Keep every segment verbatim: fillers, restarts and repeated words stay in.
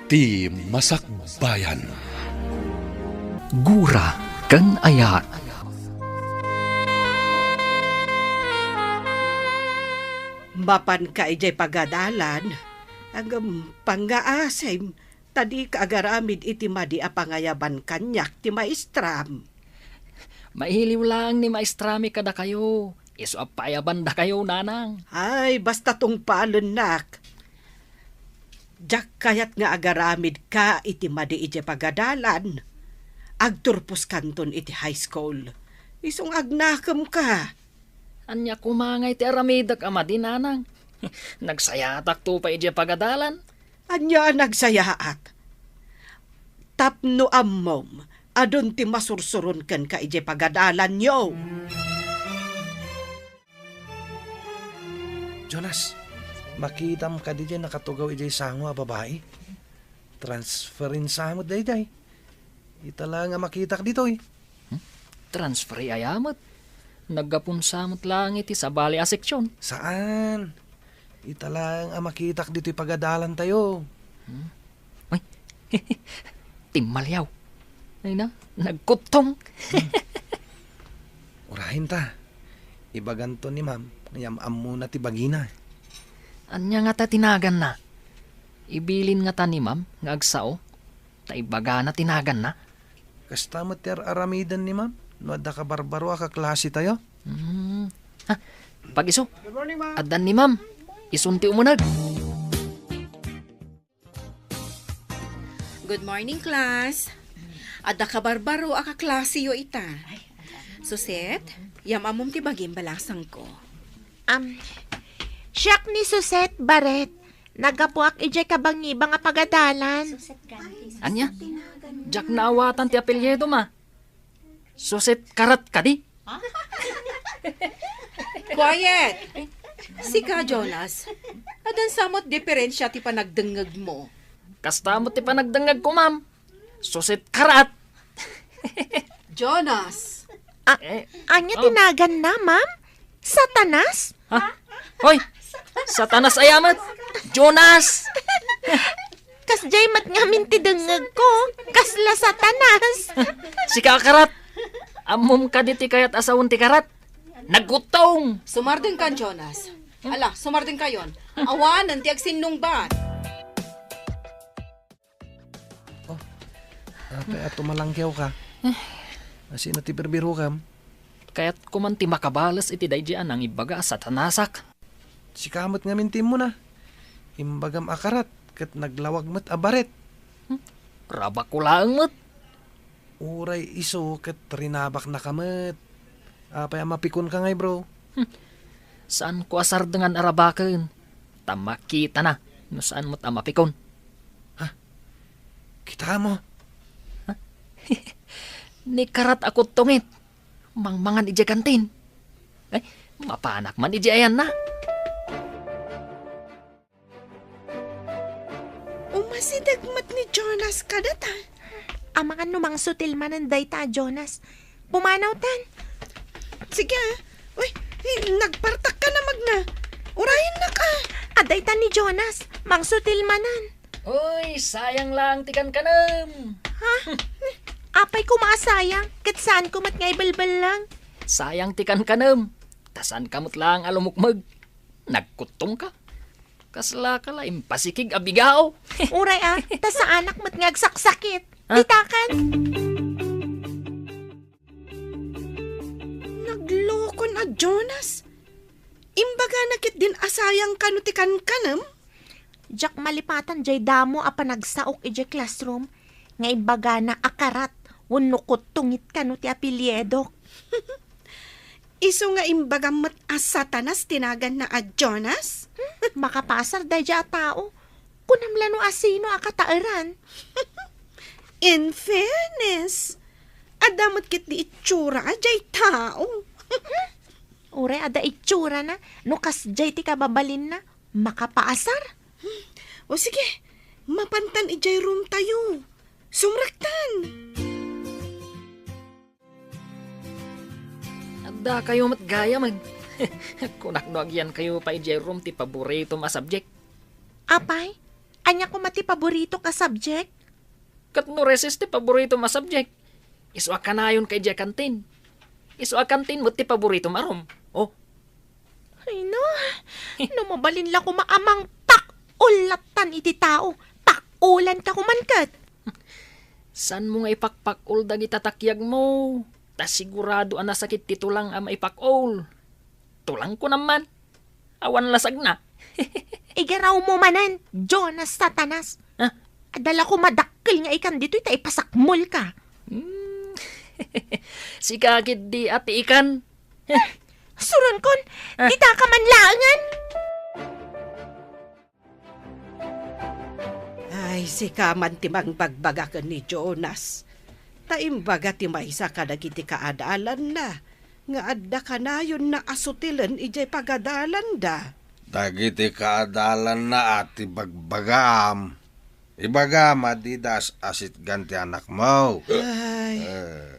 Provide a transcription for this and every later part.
Ti Masakbayan. Gura ken Ayat. Mapanka idiay pagadalan, ngem pangngaasim, ta dika agaramid iti madi a pangayaban kaniak ti maestram. Mailiw laeng ni maestrami kadakayo, isu a paayabandakayo, nanang. Ay, basta tungpalennak. Diak kayat nga agaramidka iti madi idiay pagadalan. Agturposkanton iti high school. Isu nga agnakemka. Ania koma ngay ti aramidek a madi, nanang? Nagsayaatakto pay idiay pagadalan. Ania a nagsayaat? Tapno ammom, adun ti masursuron kenka idiay pagadalanyo. Jonas, makitam kadi diay nakatugaw idiay sango a babai? Transferensa met daydiay. Ita laeng a makitak ditoy. Hmm? Transfer aya met? Naggapon sa met laeng iti sabali a seksyon. Saan? Ita laeng a makitak ditoy pagadalantayo. Hmm? Ay, timmaliaw. Ay na, nagkuttong. Hmm. Urayen ta. Ibaganto ni ma'am nga am-ammona ti bagina. Ania ngata ti naganna? Ibilin ngata ni ma'am nga agsao, ta ibagana ti naganna? Kasta met ti ar-aramiden ni ma'am no adda kabarbaro a kaklasetayo. Hmm. Ha, pag-isu. Good morning, ma'am. Addan ni ma'am. Isun ti umuneg. Good morning, class. Adda kabarbaro a kaklaseyo ita. Suset, yam-ammom ti bagim, balasangko. Am, siak ni Suset Baret. Naggapuak idiay kabangibang a pagadalan. Ania? Diak naawatan ti apelyidom a. Suset Karat kadi? Quiet! Sika, Jonas. Addan sa met diferensia ti panagdengngegmo. Kasta met ti panagdengngegko, ma'am. Suset Karat. Jonas. A-, Eh, ania oh. Ti naganna, ma'am? Satanas? Ha? Hoy! Satanas aya met! Jonas! Kasdiay met ngamin ti dengngegko. Kasla Satanas. Sika a Karat! Ammom kadi ti kayat a saon ti Karat? Nagkuttong! Sumardengkan, Jonas. Ala, sumardengkayon. Awanen ti agsinnungbat. Oh, apay a tumalanggiawka? Eh. Asino ti birbirokam? Kayatko man ti makabales iti daydi a nangibaga a Satanasak. Sika met ngamin ti immuna. Imbagam a Karat ket naglawag met a Baret. Hmm? Rabakko laeng met. Uray isu ket rinabaknaka met. Apay a mapikonka ngay, bro? Hmm. Saanko a sardengan a rabaken, ta makitana no saan met a mapikon. Ha? Kitaem? Ha? Ni Karat a kuttongit, mangmangan idiay kantin. Ay, mapanak man idiay ayanna. Umasideg met ni Jonas kadata. Amangan no mangsutil manen dayta a Jonas. Pumanawtan. Sige, ah. Uy, eh, nagpartakka na magna. Urayennak, ah. A, dayta ni Jonas. Mangsutil manen. Uy, sayang laeng ti kankanem. Ha? Apay koma a sayang? Ket saanko met nga ibelbellang. Sayang ti kankanem. Ta saanka met laeng a lumukmeg. Nagkuttongka. Kaslaka la impasikig a bigao. Uray, ah, ta saanak met nga agsaksakit. Ha? Ditakan. Naglokon a Jonas. Imbagana ketdin a sayang kano ti kankanem? Diak malipatan jay damo a panagsaok idiay classroom nga imbagana a Karat wenno kuttongit kano ti apelyidok. Isu nga imbagam met a Satanas ti naganna a Jonas? Hmm, makapaasar daydi a tao. Kunam la no asino a kataeran. In fairness, adda met ketdi itsura a jay tao. Uray adda itsurana, no kasjay ti kababalinna, makapaasar. O sige, mapantan idiay room tayo. Sumrektan. Addakayo met gayam. Kunak no agyankayo pay idiay room ti paboritom a subject. Apay, Ania koma ti paboritok a subject? Ket no recess ti paboritom a subject, isu a kanayonka idiay kantin. Isu a kantin met ti paboritom a room. Oh. Ay na, no mabalin la koma a mangpak-ol lattan iti tao, pak-ulanka koman ket. Saanmo nga ipakpak-ol dagiti takyagmo, ta sigurado a nasakit ti tulang a maipak-ol. Tulangko naman. Awan lasagna. Igarawmo manen, Jonas Satanas. Ha? Adda la koma dakkel nga ikan ditoy ta ipasakmolka. Hmm. Sika ketdi a ti ikan. Suronkon, ah, ditaka man laengen. Ay, sika man ti mangbagbaga ken ni Jonas. Ta imbaga ti maysa kadagiti kaadalanna nga adda kanayonna a sutilen idiay pagadalanda. Dagiti kaadalanna a ti bagbagaam. Ibagam a dida as-, asitgan ti anakmo. Ay, eh,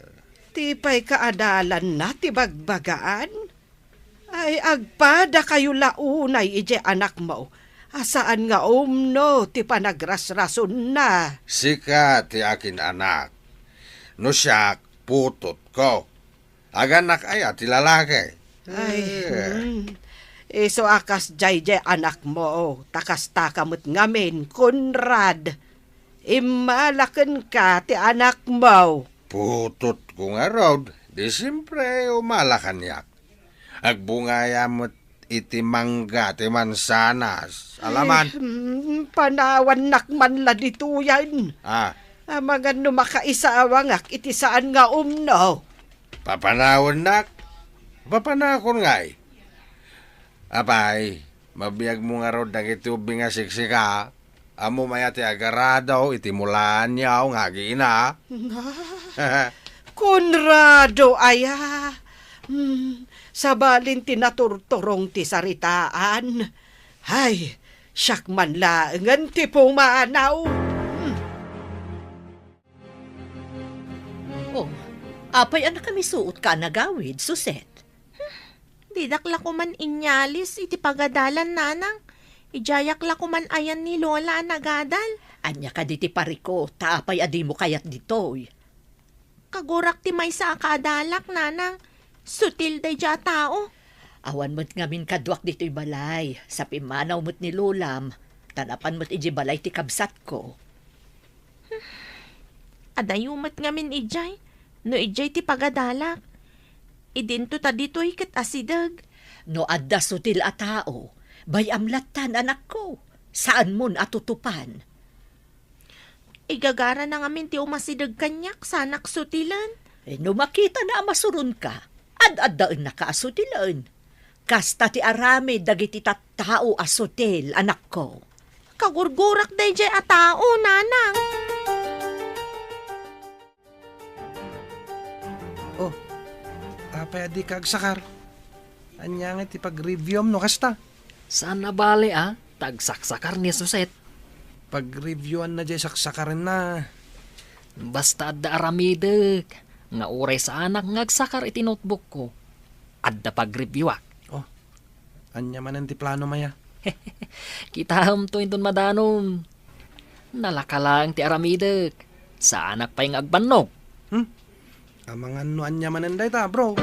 ti pay kaadalanna ti bagbagaan? Ay, agpadakayo la unay idiay anakmo, a saan nga umno ti panagrasrasonna. Sika ti akin-anak. No siak, putotko. Aganak aya ti lalaki? Ay, eh, hmm. Isu a kasdiay diay anakmo, ta kastaka met ngamin, Conrad. Immala kenka ti anakmo. Putotko ngarud, di siempre umala kaniak. Agbungaya met iti mangga ti mansanas. Alaman. Eh, mm, panawannak man la ditoyen. Ah. Amangan no makaisawangak iti saan nga umno. Papanawannak? Papanakon ngay? Apay, mabiagmo ngarud dagiti ubing a siksika? Ammom aya ti agarado iti mulaanyo nga agiina? Nga? Conrado aya? Hmm, sabalin ti naturturong ti saritaan. Hay, siak man laengen ti pumanaw. Hmm. Oh, apay a nakamisuotka a nagawid, Suset? Didak la koman inyalis iti pagadalan, nanang. Idiayak la koman ayan ni Lola a nagadal. Ania kadi ti parikut, ta apay a dimo kayat ditoy? Kagurak ti maysa a kaadalak, nanang. Sutil daydiay a tao. Awan met ngamin kaduak ditoy balay. Sa pimmanaw met ni Lolam, ta napan met idiay balay ti kabsatko. Adayo met ngamin idiay, no idiay ti pagadalak. Idinto ta ditoy ket asideg. No adda sutil a tao, bay-am lattan, anakko. Saanmon a tutupan. Igagarana ngamin ti umasideg kaniak, saanak sutilen. Eh, no makitana a masuronka, ad-addaennaka a sutilen. Kasta ti aramid dagiti tattao a sutil, anakko. Kagurgurak daydiay a tao, nanang. Oh, apay a dika agsakar? Ania ngay ti pag-reviewam no kasta? Saan a bale a ta agsaksakar ni Suset? Pag-reviewanna diay saksakarenna. Basta adda aramidek nga uray saanak nga agsakar iti notebookko, adda pag-reviewak. Oh, ania manen ti planom aya? Kitaemto inton madanon. Nalaka laeng ti aramidek. Saanak pay nga agbannog. Hmm? Amangan no ania manen dayta, bro?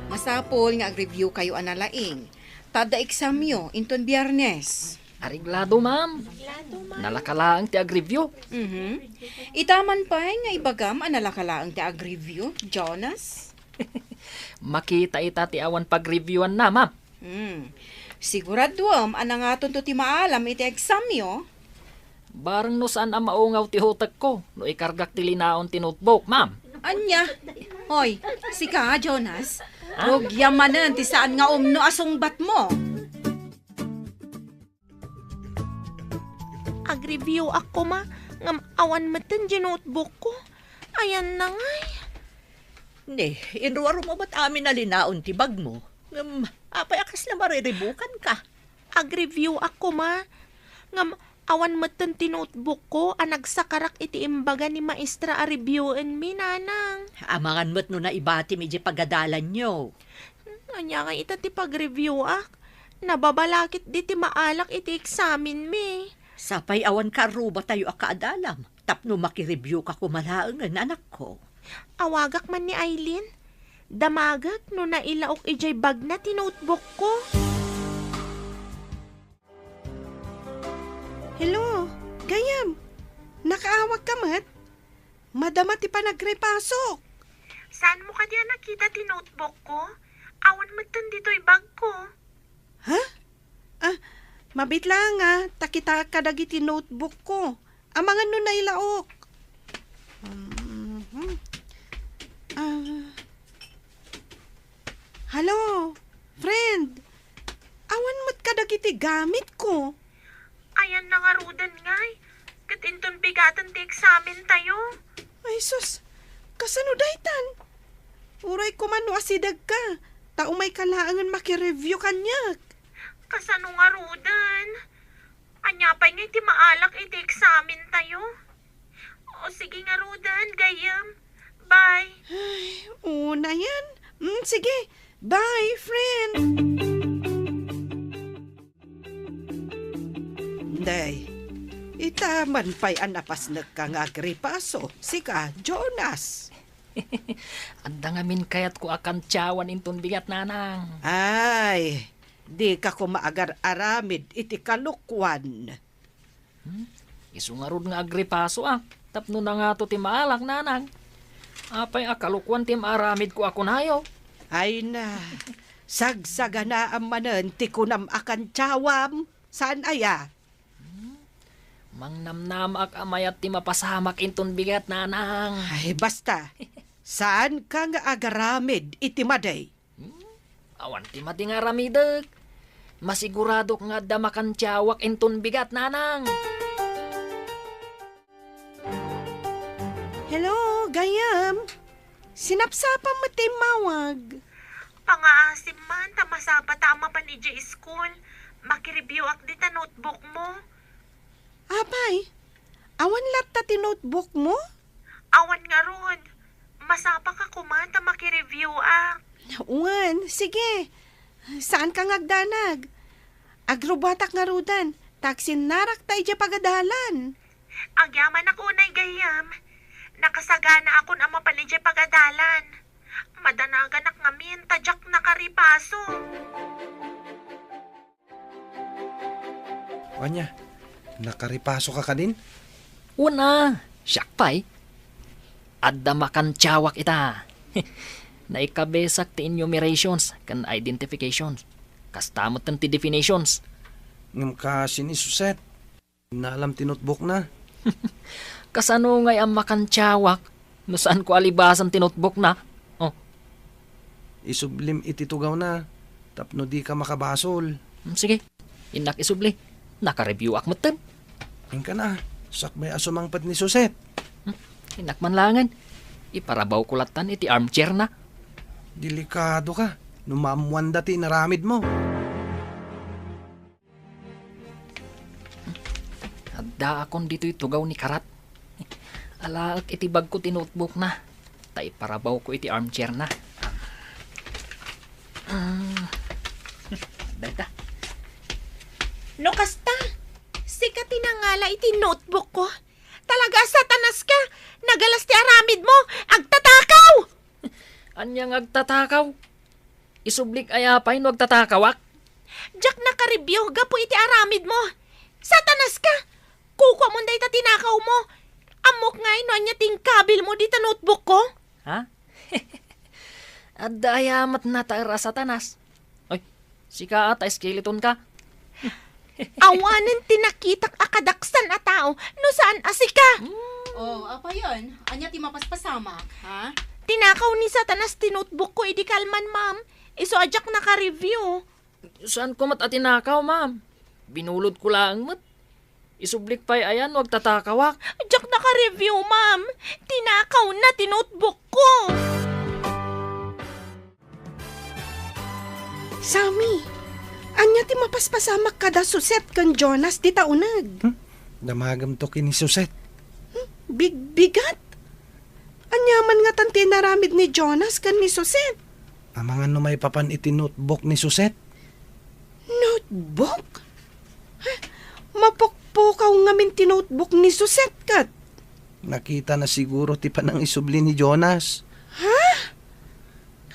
Masapul nga agreviewkayo a nalaing, ta adda examyo inton Biyernes. Areglado, ma'am. Nalaka laeng ti agreview. Mhm. Ita man pay nga ibagam a nalaka laeng ti agreview, Jonas. Makita ita ti awan pagreviewanna, ma'am. Hmm. Siguraduem a nangatonto ti maalam iti examyo. Bareng no saan a maungaw ti utekko no ikargak ti linaon ti notebook, ma'am. Ania? Hoy, sika, Jonas. Ha? Rugiam manen ti saan nga umno a sungbatmo. Agreview-ak koma, ngem awan metten diay notebookko. Ayanna ngay. Ne, inruarumo met amin a linaon ti bagmo. Ngem, apay a kasla mariribukanka? Agreview-ak koma, ngem awan metten ti notebookko a nagsakarak iti imbaga ni maestra a reviewenmi, nanang. Amangan met no naibatim idiay pagadalanyo. Ania ngay ita ti pagreview-ak? Nababalakit di ti maalak iti eksamenmi. Sapay awan kaarrubatayo a kaadalam tapno makireviewka koma laengen, anakko. Awagak man ni Aileen. Damagek no nailaok idiay bagna ti notebookko. Hello, gayam. Nakaawagka met? Madama ti panagrepasok. Saanmo kadi a nakita ti notebookko? Awan metten ditoy bagko. Ha? Ah, mabit laeng a, ta kitaek kadagiti notebookko. Amangan no nailaok. Mhm. Ah. Hello, friend. Awan met kadagiti gamitko. Ayanna ngaruden ngay, ket inton bigaten ti eksamentayo. Ay sus, kasano daytan? Uray koma no asidegka, ta umayka laengen makireview kaniak. Kasano ngaruden? Ania pay ngay ti maalak iti eksamentayo? O sige ngaruden, gayyem. Bye. Ay, una yan. Mm, sige. Bye, friend. Day, ita man pay a napasnekka nga agripaso, sika, Jonas. Adda ngamin kayatko a kantiawan inton bigat, nanang. Ay, dika koma agar-aramid iti kalokuan. Hmm? Isu ngarud nga agripasoak tapno nangato ti maalak, nanang. Apay a kalokuan ti maaramidko a kunayo? Ay na, sagsaganaam manen ti kunam a kantiawam, saan aya? Hmm? Mangnamnamaak a mayat ti mapasamak inton bigat, nanang. Ay, basta, saanka nga agaramid iti madi. Hmm? Awan ti madi nga aramidek. Masiguradok nga adda makantiawak inton bigat, nanang. Hello, gayyem. Sinapsapam met ti immawag. Pangaasim man ta masapata a mapan idiay school. Makireviewak dita notebookmo. Apay, awan latta ti notebookmo? Awan ngarud. Masapaka koma ta makireviewak. Wen, sige. Saanka nga agdanag. Agrubuatak ngaruden, ta agsinnarakta idiay pagadalan. Agyamanak unay gayyem. Nakasaganaakon a mapan idiay pagadalan. Madanaganak ngamin ta diak nakaripaso. Ania, nakaripasoka kadin? Wen a, siak pay. Adda makantiawak ita. Naikabesak ti enumerations ken identifications. Kasta metten ti definitions. Ngem kas ni Suset, naalam ti notebookna. Kasano ngay a makantiawak no saanko a libasan ti notebookna? Oh. Isublim iti tugawna tapno dika makabasol. Hmm, sige. Innak isubli. Nakareviewak metten. Inkana, sakbay a sumangpet ni Suset. Hmm, innak man laengen. Iparabawko lattan iti armchairna. Delikadoka no maammoanda ti inaramidmo. Addaakon ditoy tugaw ni Karat. Alaek iti bagko ti notebookna, ta iparabawko iti armchairna. Ah. Dayta. No kasta, sika ti nangala iti notebookko. Talaga a Satanas ka! Nagalas ti aramidmo! Agtatakaw! Ania nga agtatakaw? Isublik aya pay no agtatakawak? Diak nakareview gapu iti aramidmo. Satanas ka! Kukuamon dayta tinakawmo. Ammok ngay no ania ti inkabilmo dita notebookko? Ha? Adda aya met nataer a Satanas? Ay, sika a ta skeleton ka? Awanen ti nakitak a kadaksan a tao no saan a sika. Oh, apayon? Ania ti mapaspasamak, ha? Tinakaw ni Satanas ti notebookko idi kalman, ma'am. Isu a diak nakareview. Saanko met a tinakaw, ma'am. Binulodko laeng met. Isublik pay aya no agtatakawak. Diak nakareview, ma'am. Tinakawna ti notebookko. Sammy, ania ti mapaspasamak kada Suset ken Jonas dita uneg? Hmm? Damagemto ken ni Suset. Hmm? Bigbigat? Ania man ngatan ti inaramid ni Jonas ken ni Suset? Amangan no maipapan iti notebook ni Suset? Notebook? Ha? Mapukpukaw ngamin ti notebook ni Suset ket. Nakitana siguro ti panangisubli ni Jonas. Ha?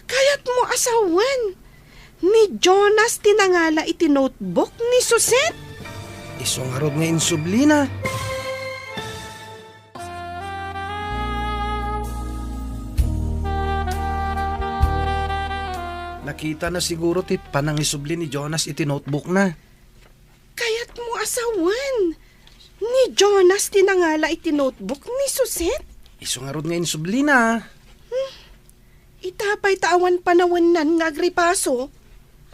Kayatmo a sawen, ni Jonas ti nangala iti notebook ni Suset? Isu ngarud nga insublina. Nakitana siguro ti panangisubli ni Jonas iti notebookna. Kayatmo a sawen, ni Jonas ti nangala iti notebook ni Suset? Isu ngarud nga insublina. Ita pay ta awan panawennan nga agripaso.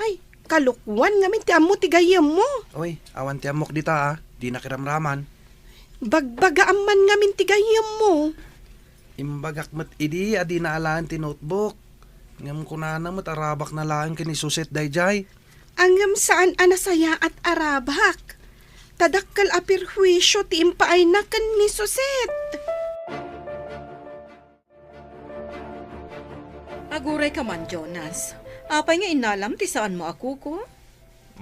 Ay, kalokuan ngamin ti ammo ti gayyemmo. Oy, awan ti ammok dita, a. Dina kiramraman. Bagbagaam man ngamin ti gayyemmo. Imbagak met idi a dina alaen ti notebook. Ngem kunana met a rabakna laeng ken ni Suset daydiay. Ngem saan a nasayaat a rabak. Ta dakkel a perhuisio ti impaayna ken ni Suset. Aguray ka man, Jonas. Apay nga innalam ti saanmo a kuko?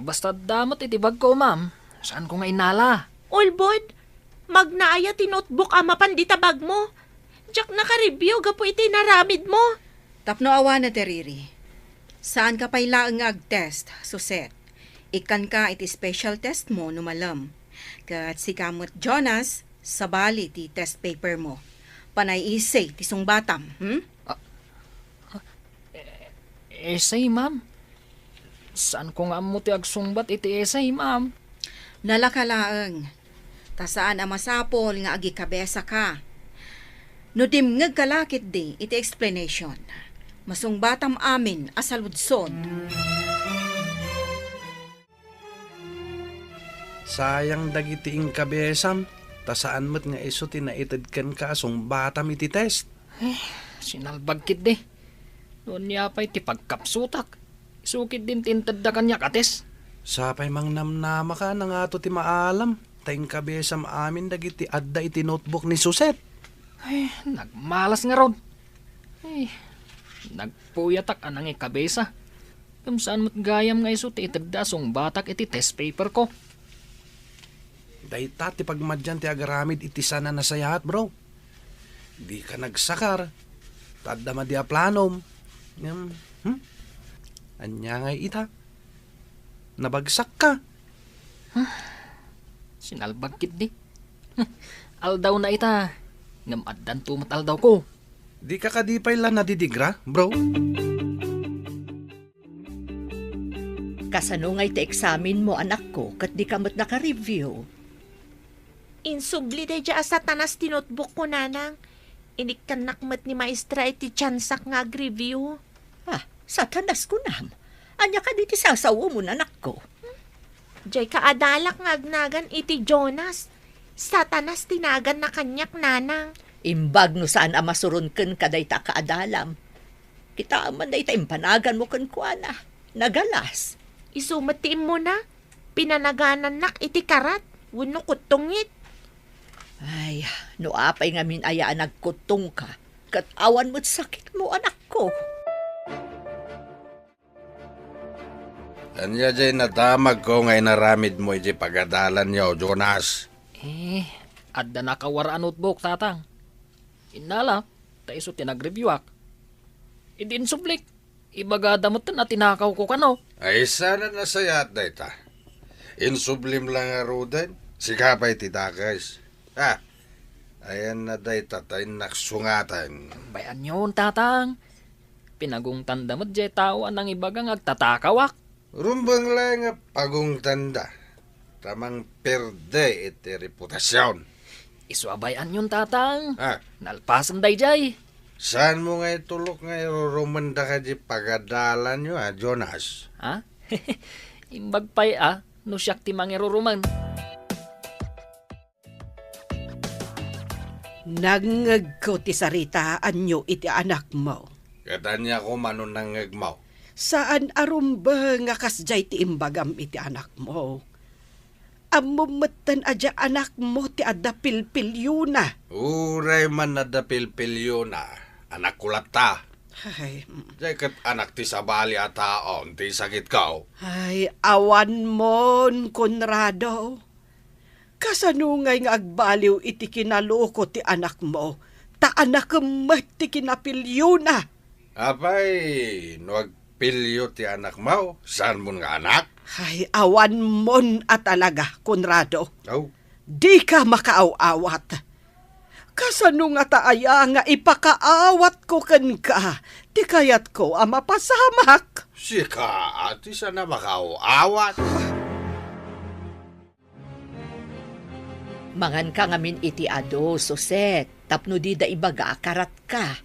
Basta adda met iti bagko, ma'am. Saanko nga innala. Ulbod, magna aya ti notebook a mapan dita bagmo? Diak naka-review gapu iti inaramidmo. Tapno awanen ti riri. Saanka pay laeng nga agtest, Suset. Ikkanka iti special test mo no malem. Ket sika met, Jonas, sabali ti test paper mo. Panay essay ti sungbatam, hmm? Ah, ah, e-, essay, ma'am? Saanko nga ammo ti agsungbat iti essay, ma'am. Nalaka laeng. Ta saan a masapul nga agikabesaka. No dimngegka la ketdi iti explanation, masungbatam amin a saludsod. Sayang dagiti inkabesam, ta saan met nga isu ti naited kenka a sungbatam iti test. Eh, sinalbag ketdi. No ania pay ti pagkapsutak, isu ketdin ti intedda kaniak a test. Sapay mangnamnamaka, nangato ti maalam, ta inkabesam amin dagiti adda iti notebook ni Suset. Ay, nagmalas ngarud. Ay, nagpuyatak a nangikabesa. Ngem saan met gayam nga isu ti itedda a sungbatak iti test paper ko. Dayta ti pagmadian ti agaramid iti saan a nasayaat, bro. Dika nagsakar, ta adda madi a planom. Ngem, hmm? Ania ngay ita? Nabagsakka. Sinalbag ketdi. Aldawna ita, ngem addanto met aldawko. Dika kadi pay la nadidigra, bro? Kasano ngay ti eksamenmo, anakko, ket dika met naka-review? Insubli daydiay a Satanas ti notebookko, nanang. Inikkannak met ni maestra iti tiansak nga ag-review. Ah, Satanas kunam? Ania kadi ti sasawem, anakko? Diay kaadalak nga agnagan iti Jonas. Satanas ti naganna kaniak, nanang. Imbag no saan a masuron kenka dayta a kaadalam. Kitaem man dayta impanaganmo kenkuana. Nagalas. Isu met ti immuna. Pinanaganannak iti karat wenno kuttongit. Ay, no apay ngamin aya a nagkuttongka, ket awan met sakitmo, anakko. Ania diay nadamagko nga inaramidmo iti pagadalanyo, Jonas? Eh, adda nakawar a notebook, Tatang. Innala, ta isu ti nag-reviewak. Idi insublik, ibagada metten a tinakawko kano. Ay, saan a nasayaat dayta. Insublim la ngaruden, sika pay ti dakes. Ah, ayanna dayta ta innak sungatan. Bay-anyon, Tatang. Pinagungtanda met diay tao a nangibaga nga agtatakawak. Rumbeng laeng a pagungtanda, ta mangperde iti reputasion. Isu a bay-anyon, Tatang. Ah. Nalpasen daydiay. Saanmo nga itulok nga irurumenda kadi pagadalanyo, a, Jonas? Ha? Imbag pay, a, no siak ti mangirurumen. Nangngegko ti saritaanyo iti anakmo. Ket ania koma no nangngegmo? Saan a rumbeng nga kasdiay ti imbagam iti anakmo. Ammom metten a diay anakmo ti adda pilpiliona. Uray man adda pilpiliona, anakko latta. Ay, mm. Diay ket anak ti sabali a taon ti sakitko. Ay, awanmon, Conrado. Kasano ngay nga agbaliw iti kinaloko ti anakmo? Ta anakem met ti kinapiliona. Apay, no agpilio ti anakmo, saanmon nga anak? Ay, awanmon a talaga, Conrado. Aw. Dika makaaw-awat. Kasano ngata aya nga ipakaawatko kenka ti kayatko a mapasamak? Sika, ati sana makaaw-awat. Manganka ngamin iti adu, Suset, tapno dida ibaga a karatka.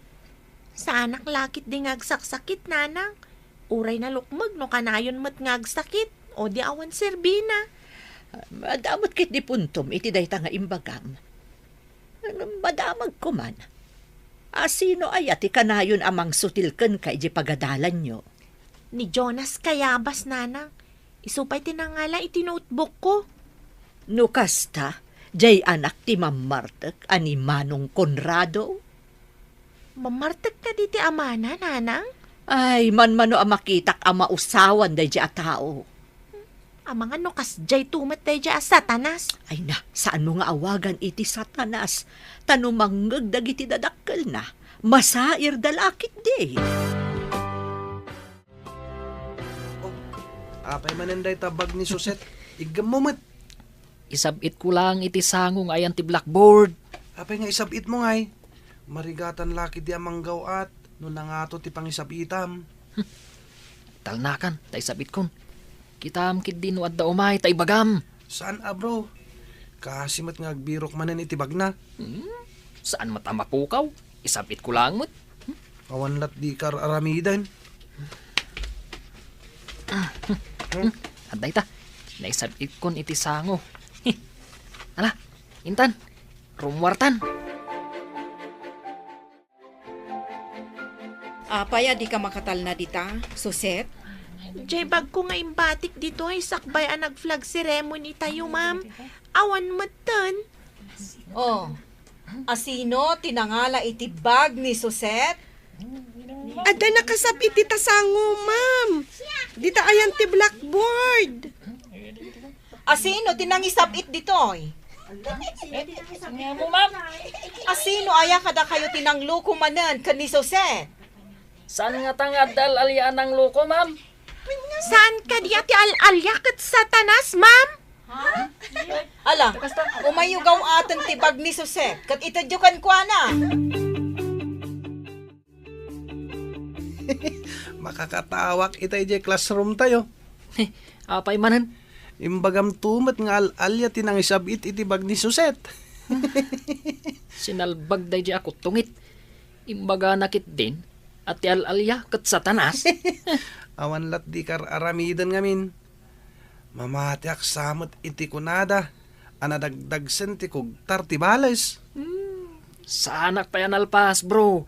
Saanak la ketdi nga agsaksakit, nanang. Uray nalukmeg no kanayon met nga agsakit, o di awan serbina. Adda met ketdi puntom iti dayta nga imbagam. Ngem madamagko man. A sino aya ti kanayon a mangsutil kenka idiay pagadalanyo? Ni Jonas Cayabas, nanang. Isu pay ti nangala iti notebookko. No kasta, diay anak ti mammartek a ni Manong Conrado? Mammartek kadi ti amana, nanang? Ay, manmano a makitak a mausawan daydiay a tao. Amangan no kasdiay to met daydiay a Satanas. Ay na, saanmo nga awagan iti Satanas, ta no mangngeg dagiti dadakkelna, masairda la ketdi. Oh, apay manen dayta bag ni Suset? Iggemmo met. Isab-itko laeng iti sango nga ayan ti blackboard. Apay nga isab-itmo ngay? Marigatan la ketdi a manggaw-at no nangato ti pangisab-itam. Talnakan, ta isab-itkon. Kitaem ketdi no adda umay, ta ibagam. Saan a, bro? Kaasi met nga agbirok manen iti bagna. Hmm? Saan met a mapukaw? Isab-itko laeng met. Awan lat dika ar-aramiden. Adda ita. Naisab-itkon iti sango. Ala, intan. Rummuartan. Apay a dika makatalna dita, Suset? Diay bagko nga imbatik ditoy sakbay a nag-flag ceremony tayo, ma'am. Awan metten. Oh, asino ti nangala iti bag ni Suset? Adda nakasab-it dita sango, ma'am. Dita ayan ti blackboard. Asino ti nangisab-it ditoy? Nga mo, ma'am. Asino aya kadakayo ti nangloko manen ken ni Suset? Saan ngata nga adda al-alia a nangloko, ma'am? Saan kadi a ti al-alia ket Satanas, ma'am? Ala, umayyo gaw-aten ti bag ni Suset, ket itedyo kenkuana. Makakatawak ita idiay classroom tayo. Apay manen? Imbagam to met nga al-alia ti nangisab-it iti bag ni Suset. Sinalbag daydiay a kuttongit. Imbagana ketdin a ti al-alia ket Satanas. Awan lat dika ar-aramiden ngamin. Mamatiak sa met iti kunada a nadagdagsen ti kugtar ti bales. Hmm, saanak pay a nalpas, bro.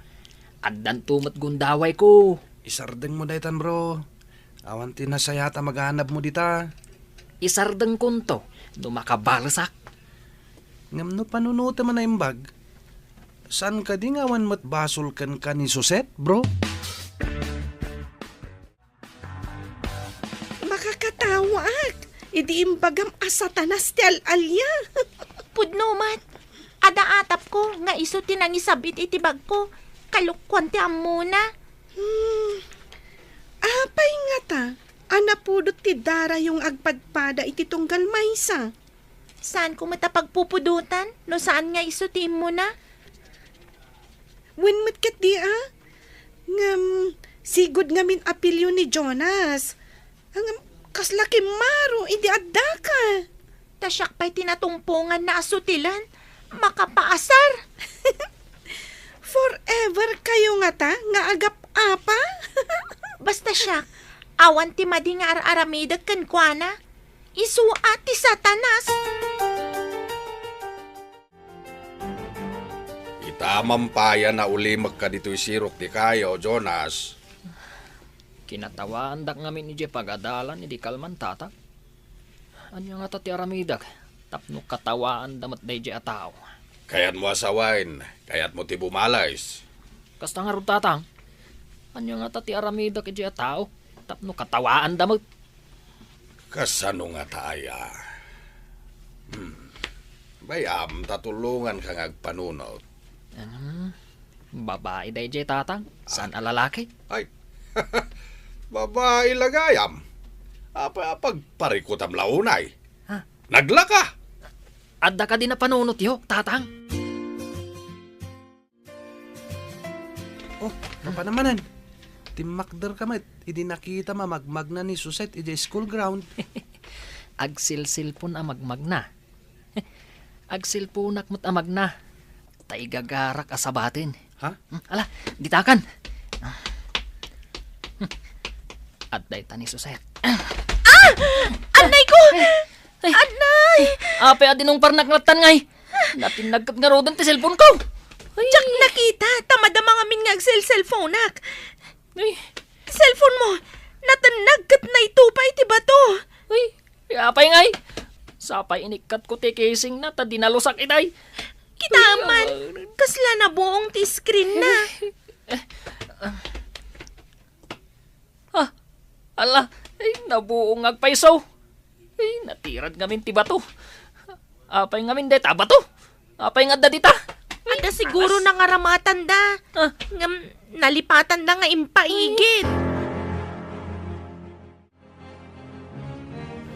Addanto met gundawayko. Isardengmo daytan, bro. Awan ti nasayaat a maganabmo dita. Isardengkonto no makabalesak. Ngem no panunotem a naimbag, saan kadi nga awan met basol kenka ni Suset, bro? Makakatawaak idi imbagam a Satanas ti al-alia. Pudno met. Adda atapko nga isu ti nangisab-it iti bagko. Kalokuan ti ammona. Hmm. Apay ngata a napudot ti darayo nga agpadpada iti tunggal maysa? Saanko met a pagpupudotan no saan nga isu ti immuna? Wen met ketdi a? Ngem, sigud ngamin a pilio ni Jonas. Ngem, kasla kimmaro idi addaka. Ta siak pay ti natumponganna a sutilen, makapaasar. Forever kayo ngata nga agap-apa? Basta siak, awan ti madi nga ar-aramidek kenkuana. Isu a ti Satanas. Ita, mampayan a ulimek kaditoy sirok ti kayo, Jonas. Kinatawaandak ngamin idiay pagadalan idi kalman, Tatang. Ania ngata ti aramidek tapno katawaanda met daydiay a tao? Kayatmo a sawen, kayatmo ti bumales. Kasta ngarud, Tatang. Ania ngata ti aramidek idiay a tao tapno katawaanda met? Kasano ngata aya? Hmm. Bay-am ta tulonganka nga agpanunot. Hmm. Babai daydiay, Tatang. Saan a lalaki? Ay. Babai la gayam. Apay a pagparikutam la unay? Ha? Naglaka! Adda kadi napanunotyo, Tatang? Oh, mapanamanan. Timmakderka met idi nakitam a magmagna ni Suset idiay school ground. Agsilsilpon a magmagna. Agsilponak met a magna. Ta igagarak a sabaten. Ha? Hmm, ala, ditakan. Adda ita ni Suset. Ah! Annay ko! Ay. Annay! Apay a dinungparnak natan ngay? Natinnag ket ngaruden ti cellphone ko. Ay. Diak nakita, ta madama ngamin nga agselselfonak. Ay. Cellphone mo, natennag ket naitupa iti bato. Ay, apay ngay? Sapay inikkat ko ti casing na, ta dinalusak itay. Kita man, kasla nabuong ti screen na. Ah, ala, ay, nabuong nga agpayso. Ay, natirad ngamin ti bato. Apay ngamin dayta a bato? Apay nga adda dita? Adda siguro nangaramatan da. Ah. Ngem nalipatan da nga impaigid.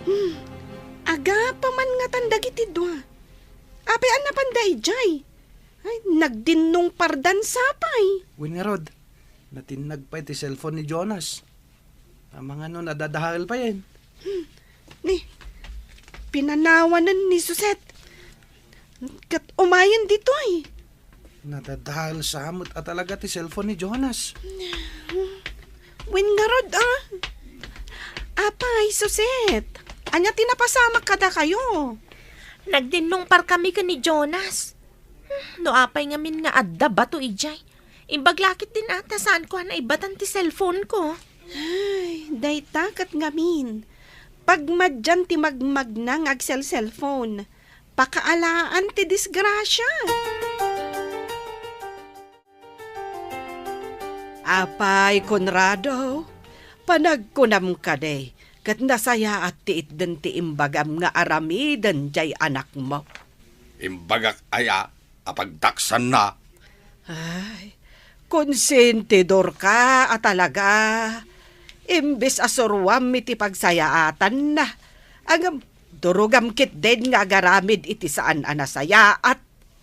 Hmm. Agapa man ngatan dagiti dua. Apay a napanda idiay? Ay, nagdinnungpardan sapay. Wen ngarud, natinnag pay ti cellphone ni Jonas. Amangan no nadadael payen. Hmm. Ni, pinanawanen ni Suset. Ket umayen ditoy. Nadadael sa met a talaga ti cellphone ni Jonas. Wen ngarud, ah. Apay, Suset, ania ti napasamak kadakayo? Nagdinnungparkami ken ni Jonas. Hmm, no apay ngamin nga adda bato idiay, imbag la ketdin a ta saanko a naibbatan ti cellphone ko. Ay, dayta ket ngamin. Pagmadian ti magmagna nga agselselpon. Pakaalaan ti disgrasia. Apay, Conrado, panagkunam kadi, ket nasayaat ti itden ti imbagam nga aramiden diay anakmo. Imbagak aya a pagdaksanna? Ay, konsentidorka a talaga. Imbes a suroam iti pagsayaatanna, ngem durogam ketdin nga agaramid iti saan a nasayaat.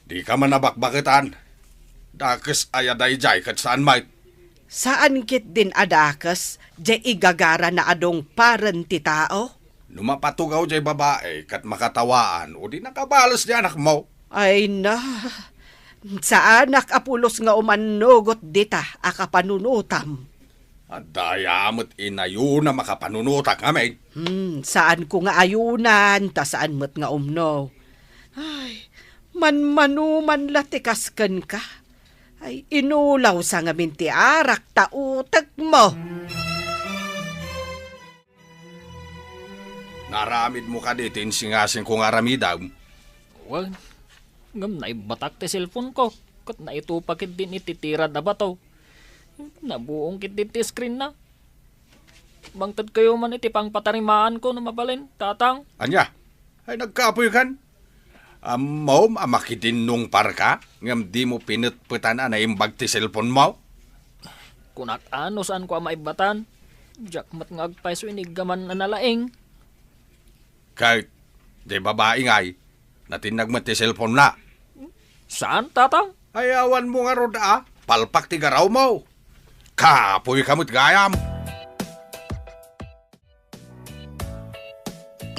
Dika man a bakbaketan. Dakes aya daydiay ket saan met? Saan ketdin a dakes diay igagarana a dungparen ti tao? No mapatugaw diay babai ket makatawaan, o di nakabales diay anakmo. Ay na, saanak a pulos nga umannugot dita a kapanunotam. Adda aya met inayonam a kapanunotak ngamin? Hmm, saanko nga ayonan, ta saan met nga umno. Ay, manmano man la ti kas kenka. Ay, inulawsa ngamin ti arak ta utekmo. Naaramidmo kadi ti insingasingko nga aramidem? Wen, ngem naibbatak ti cellphone ko, ket naitupa ketdin iti tirad a bato. Nabuong ketdin ti screen na. Mangtedkayo man iti pangpatarimaanko no mabalin, Tatang. Ania? Ay, nagkapoykan? Ammom a makidinnungparka, ngem dimo pinetpetan a naimbag ti cellphone mo? Kunak a no saanko a maibbatan. Diak met nga agpayso iniggaman a nalaing. Ket, di babai ngay, natinnag met ti cellphone na. Saan, Tatang? Ay, awan mo ngarud a, palpak ti garaw mo. Kapoy ka met gayam.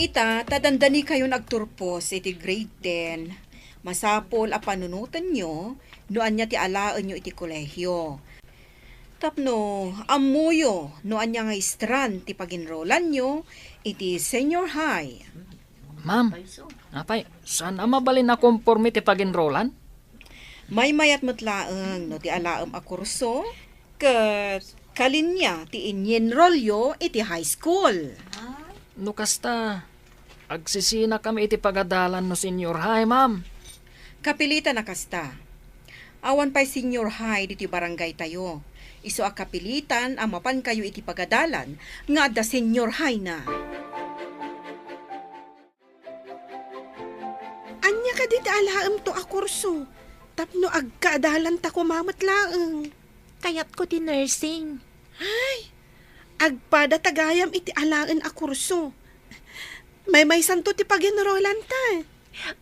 Ita, ta dandanikayon agturpos iti grade ten, masapul a panunotenyo no ania ti alaenyo iti kolehio. Tapno ammoyo no ania nga istran ti paginrolanyo iti senior high. Ma'am, apay, saan a mabalin a komporme ti paginrolan? Maymayat met laeng no ti alaem a kurso ket kalinya ti inyinrolyo iti high school. No kasta, agsisinakami iti pagadalan no senior high, ma'am. Kapilitan a kasta. Awan pay senior high ditoy barangaytayo. Isu a kapilitan a mapankayo iti pagadalan nga adda Señor Jaina. Ania kadi ti alaemto a kurso? Tapno agkaadalanta koma met laeng. Kayatko ti nursing. Ay, agpada ta gayam iti alaen a kurso. Maymaysanto ti pagenrolanta.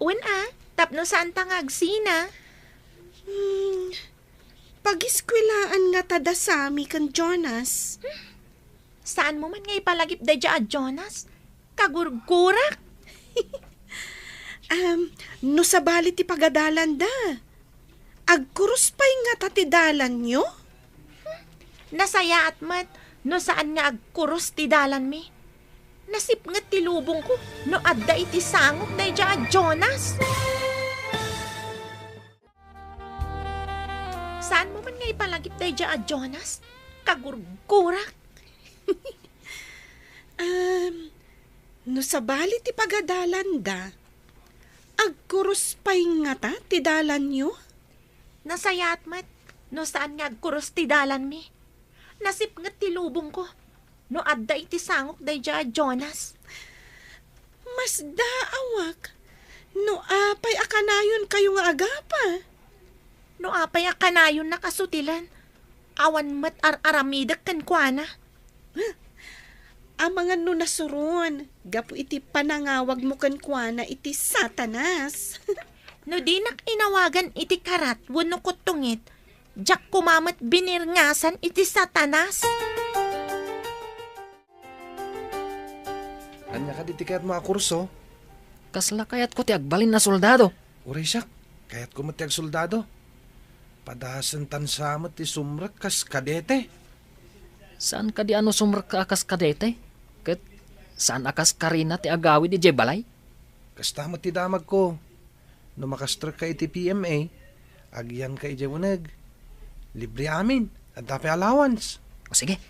Wen a, tapno saanta nga agsina. Hmm, pagiskuelaan ngata da Sammy ken Jonas. Saanmo man nga ipalagip daydiay a Jonas? Kagurgurak! Am, no sabali ti pagadalanda, agkurus pay ngata ti dalanyo? Nasayaat met no saan nga agkurus ti dalanmi. Nasipnget ti lubongko no adda iti sangok daydiay a Jonas. Saanmo man nga ipalagip daydiay a Jonas? Kagurgurak! Am, no sabali ti pagadalanda, agkurus pay ngata ti dalanyo? Nasayaat met no saan nga agkurus ti dalanmi. Nasipnget ti lubongko no adda iti sangok daydiay a Jonas. Masdaawak no apay a kanayonkayo nga agapa. No apay a kanayonnak a sutilen, awan met ar-aramidek kenkuana. Amangan no nasuron gapu iti panangawagmo kenkuana iti Satanas. No dinak inawagan iti karat wenno kuttongit, diak koma met binirngasan iti Satanas. Ania kadi ti kayatmo a kurso? Kasla kayatko ti agbalin a soldado. Uray siak, kayatko met ti agsoldado. Padasen tan sa met ti sumrek kas kadete. Saan kadi a no sumrekka a kas kadete? Ket saan a kas karina ti agawid idiay balay? Kasta met ti damagko. No makastrekka iti P M A, agyanka idiay uneg. Libre amin, adda pay allowance. O sige,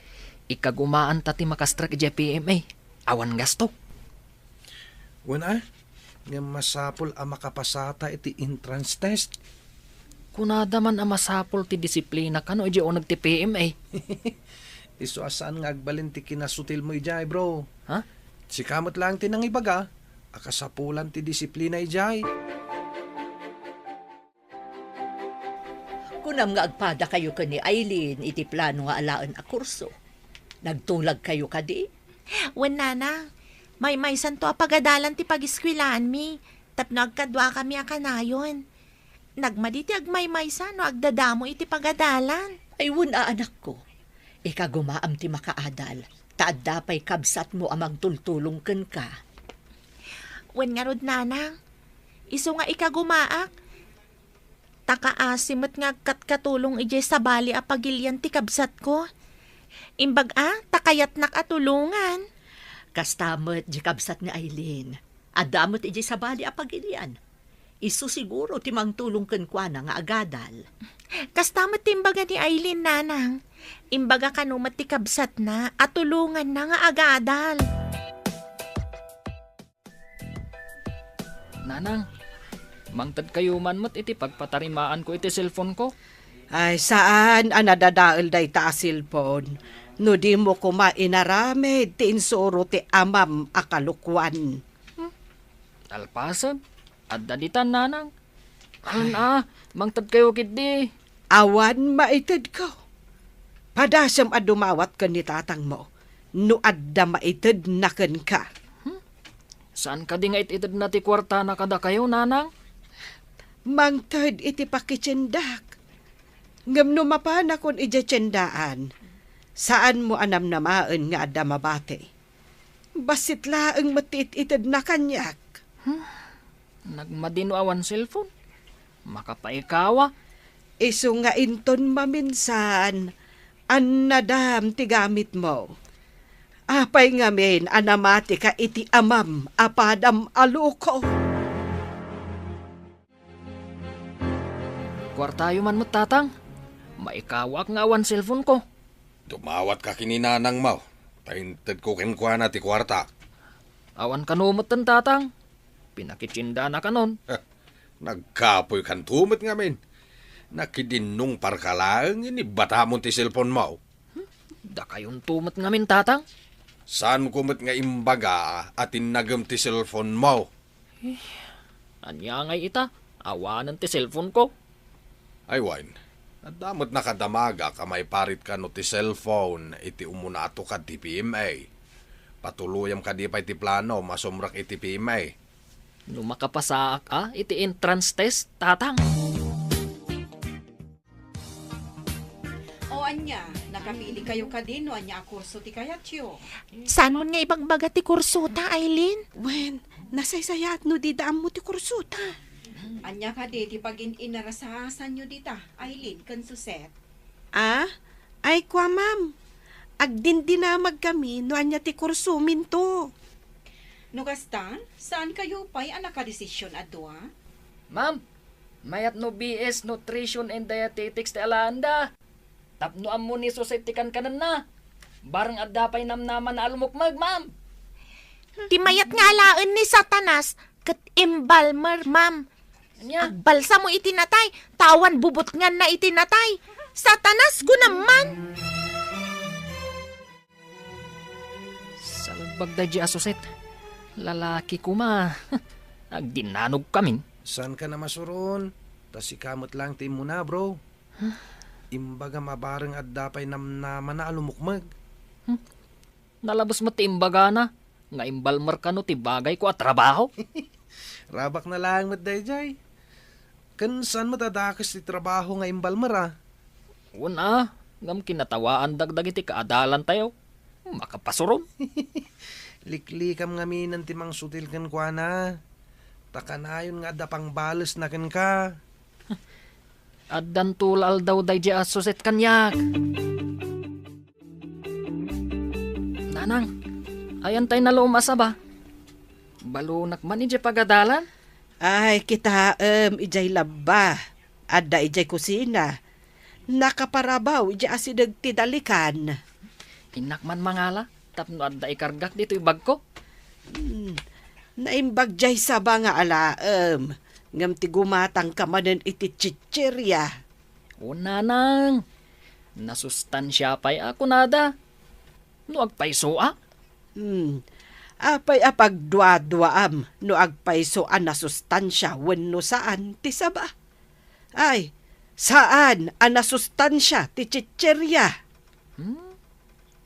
ikagumaanta ti makastrek idiay P M A. Awan gasto. Wen a, ngem masapul a makapasata iti entrance test. Kunada man a masapul ti disiplina kano idiay uneg ti P M A. Isu a saan nga agbalin ti kinasutilmo idiay, bro. Ha? Sika met laeng ti nangibaga a kasapulan ti disiplina idiay. Kunam nga agpadakayo ken ni Aileen iti plano nga alaen a kurso. Nagtulagkayo kadi? Wen, Nanang, maymaysanto a pagadalan ti pagiskwelaanmi tapno agkaduakami a kanayon. Nagmadi ti agmaymaysa no agdadamo iti pagadalan. Ay, wen a, anakko. Ikagumaam ti makaadal, ta adda pay kabsatmo a mangtultulong kenka. Wen ngarud, Nanang, isu nga ikagumaak, ta kaasi met nga agkatkatulong idiay sabali a pagilian ti kabsatko. Imbag a, ta kayatnak a tulongan. Kasta met di kabsat ni Aileen. Adda met idiay sabali a pagilian. Isu siguro ti mangtulong kenkuana nga agadal. Kasta met ti imbaga ni Aileen, Nanang. Imbaga kano met ti kabsatna a tulonganna nga agadal. Nanang, mangtedkayo man met iti pagpatarimaanko iti cellphone-ko. Ay, saan a nadadael dayta a cellphone no dimo koma inaramid ti insuro ti amam a kalokuan. Hmm? Alpasen, adda ditan, Nanang. Wen a, mangtedkayo ketdi. Awan maitedko. Padasem a dumawat ken ni tatangmo no adda maitedna kenka. Hmm? Saan kadi nga it-itedna ti kuartana kadakayo, Nanang? Mangted iti pakitiendak. Ngem no mapanakon idiay tiendaan, saanmo a namnamaen nga adda mabati. Bassit laeng met ti it-itedna kaniak. Hmm? Nagmadi no awan cellphone. Makapaikawa. Isu nga inton maminsan, annadam ti gamitmo. Apay ngamin a namatika iti amam a padam a loko? Kuartayo man met, Tatang. Maikawaak nga awan cellphone-ko. Dumawatka ken ni nanangmo, ta intedko kenkuana ti kuarta. Awan kano metten, Tatang. Pinakitiendana kanon. Nagkapoykanto met ngamin. Nakidinnungparka laeng, inibatamon ti cellphone-mo. Dakayonto met ngamin, Tatang. Saanko met nga imbaga a tinnagem ti cellphone-mo. Eh, ania ngay ita? Awanen ti cellphone-ko. Ay wen, adda met nakadamagak a maiparit kano ti cellphone iti umuna a tukad ti P M A. Patuloyam kadi pay ti planom a sumrek iti P M A. No makapasaak a iti entrance test, Tatang. O ania, nakapilikayo kadi no ania a kurso ti kayatyo? Saan mo nga ibagbaga ti kursota, Aileen? Wen, nasaysayaat no dida ammo ti kursota. Ania kadi ti pagin-inarasaasanyo dita, Aileen ken Suset? Ah? Ay, kua, ma'am. Agdindinamag kami no ania ti kursominto. No kasta, saan kayo pay a nakadesisyon a dua? Ma'am, mayat no B S Nutrition and Dietetics ti alaenda. Tapno ammo ni Suset ti kankanenna. Bareng adda pay namnamana a lumukmeg, ma'am. Ti mayat nga alaen ni Satanas ket embalmer, ma'am. Ania? Agbalsamo iti natay, ta awan bubutnganna iti natay. Satanas, kunam man! Salbag daydi a Suset. Lalaki koma. Agdinnanogkamin. Saanka a masuron? Ta sika met laeng ti immuna, bro. Huh? Imbagam a bareng adda pay namnamana a lumukmeg. Hmm? Nalabes met ti imbagana nga embalmer kano ti bagayko a trabaho. Rabakna laeng met daydiay. Ken saan met a dakes ti trabaho nga embalmer a? Wen a, ngem kinatawaandak dagiti kaadalantayo. Makapasuron. Liklikam ngaminen ti mangsutil kenkuana. Ta kanayon nga adda pangbalesna kenka. Addanto la aldaw daydi a Suset kaniak. Nanang, ayan tay nalom a saba? Balonak man idiay pagadalan? Ay, kitaem, idiay labba. Adda idiay kusina. Nakaparabaw idiay asideg ti dalikan. Innak man mangala, tapno adda ikargak ditoy bagko. Hmm, naimbag diay saba nga alaem, ngem ti gumatangka manen iti chicheria. O, nanang, nasustansia pay a kunada. No agpayso a? Hmm. Apay a pagduaduaam no agpayso a nasustansia wenno saan ti saba? Ay, saan a nasustansia ti chicheria. Hmm?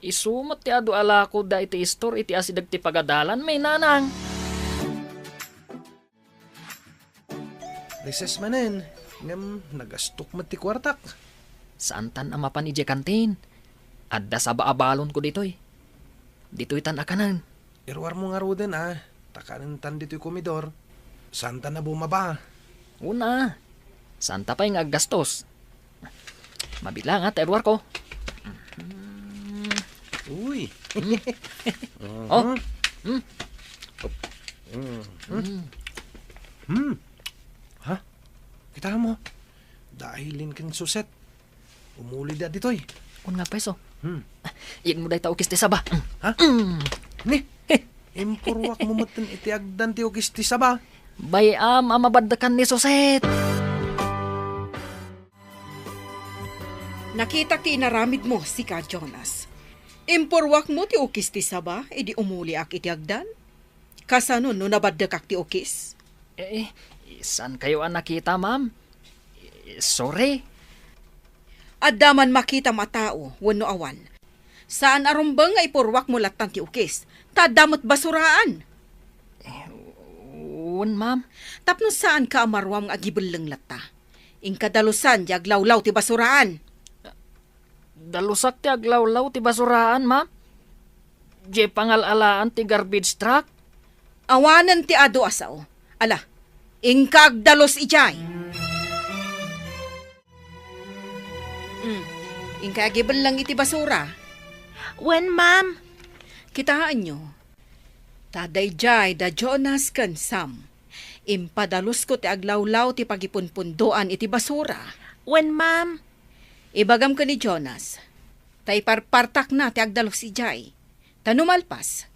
Isu met ti adu a lakoda iti istor iti asideg ti pagadalan, may nanang. Recess manen, ngem nagastok met ti kuartak. Saantan a mapan idiay kantin. Adda saba a balonko ditoy. Ditoytan a kanen. Iruarmo ngaruden a, ta kanentan ditoy komedor. Saantan a bumaba. Una, saanta pay nga aggastos. Mabilangat ti iruarko. Uy. Hmm. Oh. Hmm. Hmm. Hmm. Hmm. Ha? Kita mo? Dahil ken Suset. Umuli da ditoy. Kun nga peso. Hmm. Iyeg mo dayta ukis ti saba. Ha? Hmm. Ni? Impurwak mo metten iti agdan ti ukis ti saba. Bay-am a mabaddekan ni Suset. Nakitak ti inaramidmo, sika, Jonas. Impurwakmo ti ukis ti saba idi umuliak iti agdan? Kasano no nabaddekak ti ukis? Eh, saan kayo a nakita, ma'am? Eh, sorry. Adda man makitam a tao wenno awan. Saan a rumbeng nga ipurwakmo lattan ti ukis, ta adda met basuraan. Eh, wen, ma'am. Tapno saanka a maruam nga agibelleng latta. Inka dalusan ti aglawlaw ti basuraan. Dalusak ti aglawlaw ti basuraan, ma'am. Diay pangal-alaan ti garbage truck. Awanen ti adu a sao. Ala, inka agdalus idiay. Mm. Inka agibelleng iti basura. Wen, ma'am. Kitaenyo. Ta daydiay da Jonas ken Sam. Impadalusko ti aglawlaw ti pagipunpundoan iti basura. Wen, ma'am. Ibagam ken ni Jonas, ta iparpartakna ti agdalus idiay. Ta no malpas,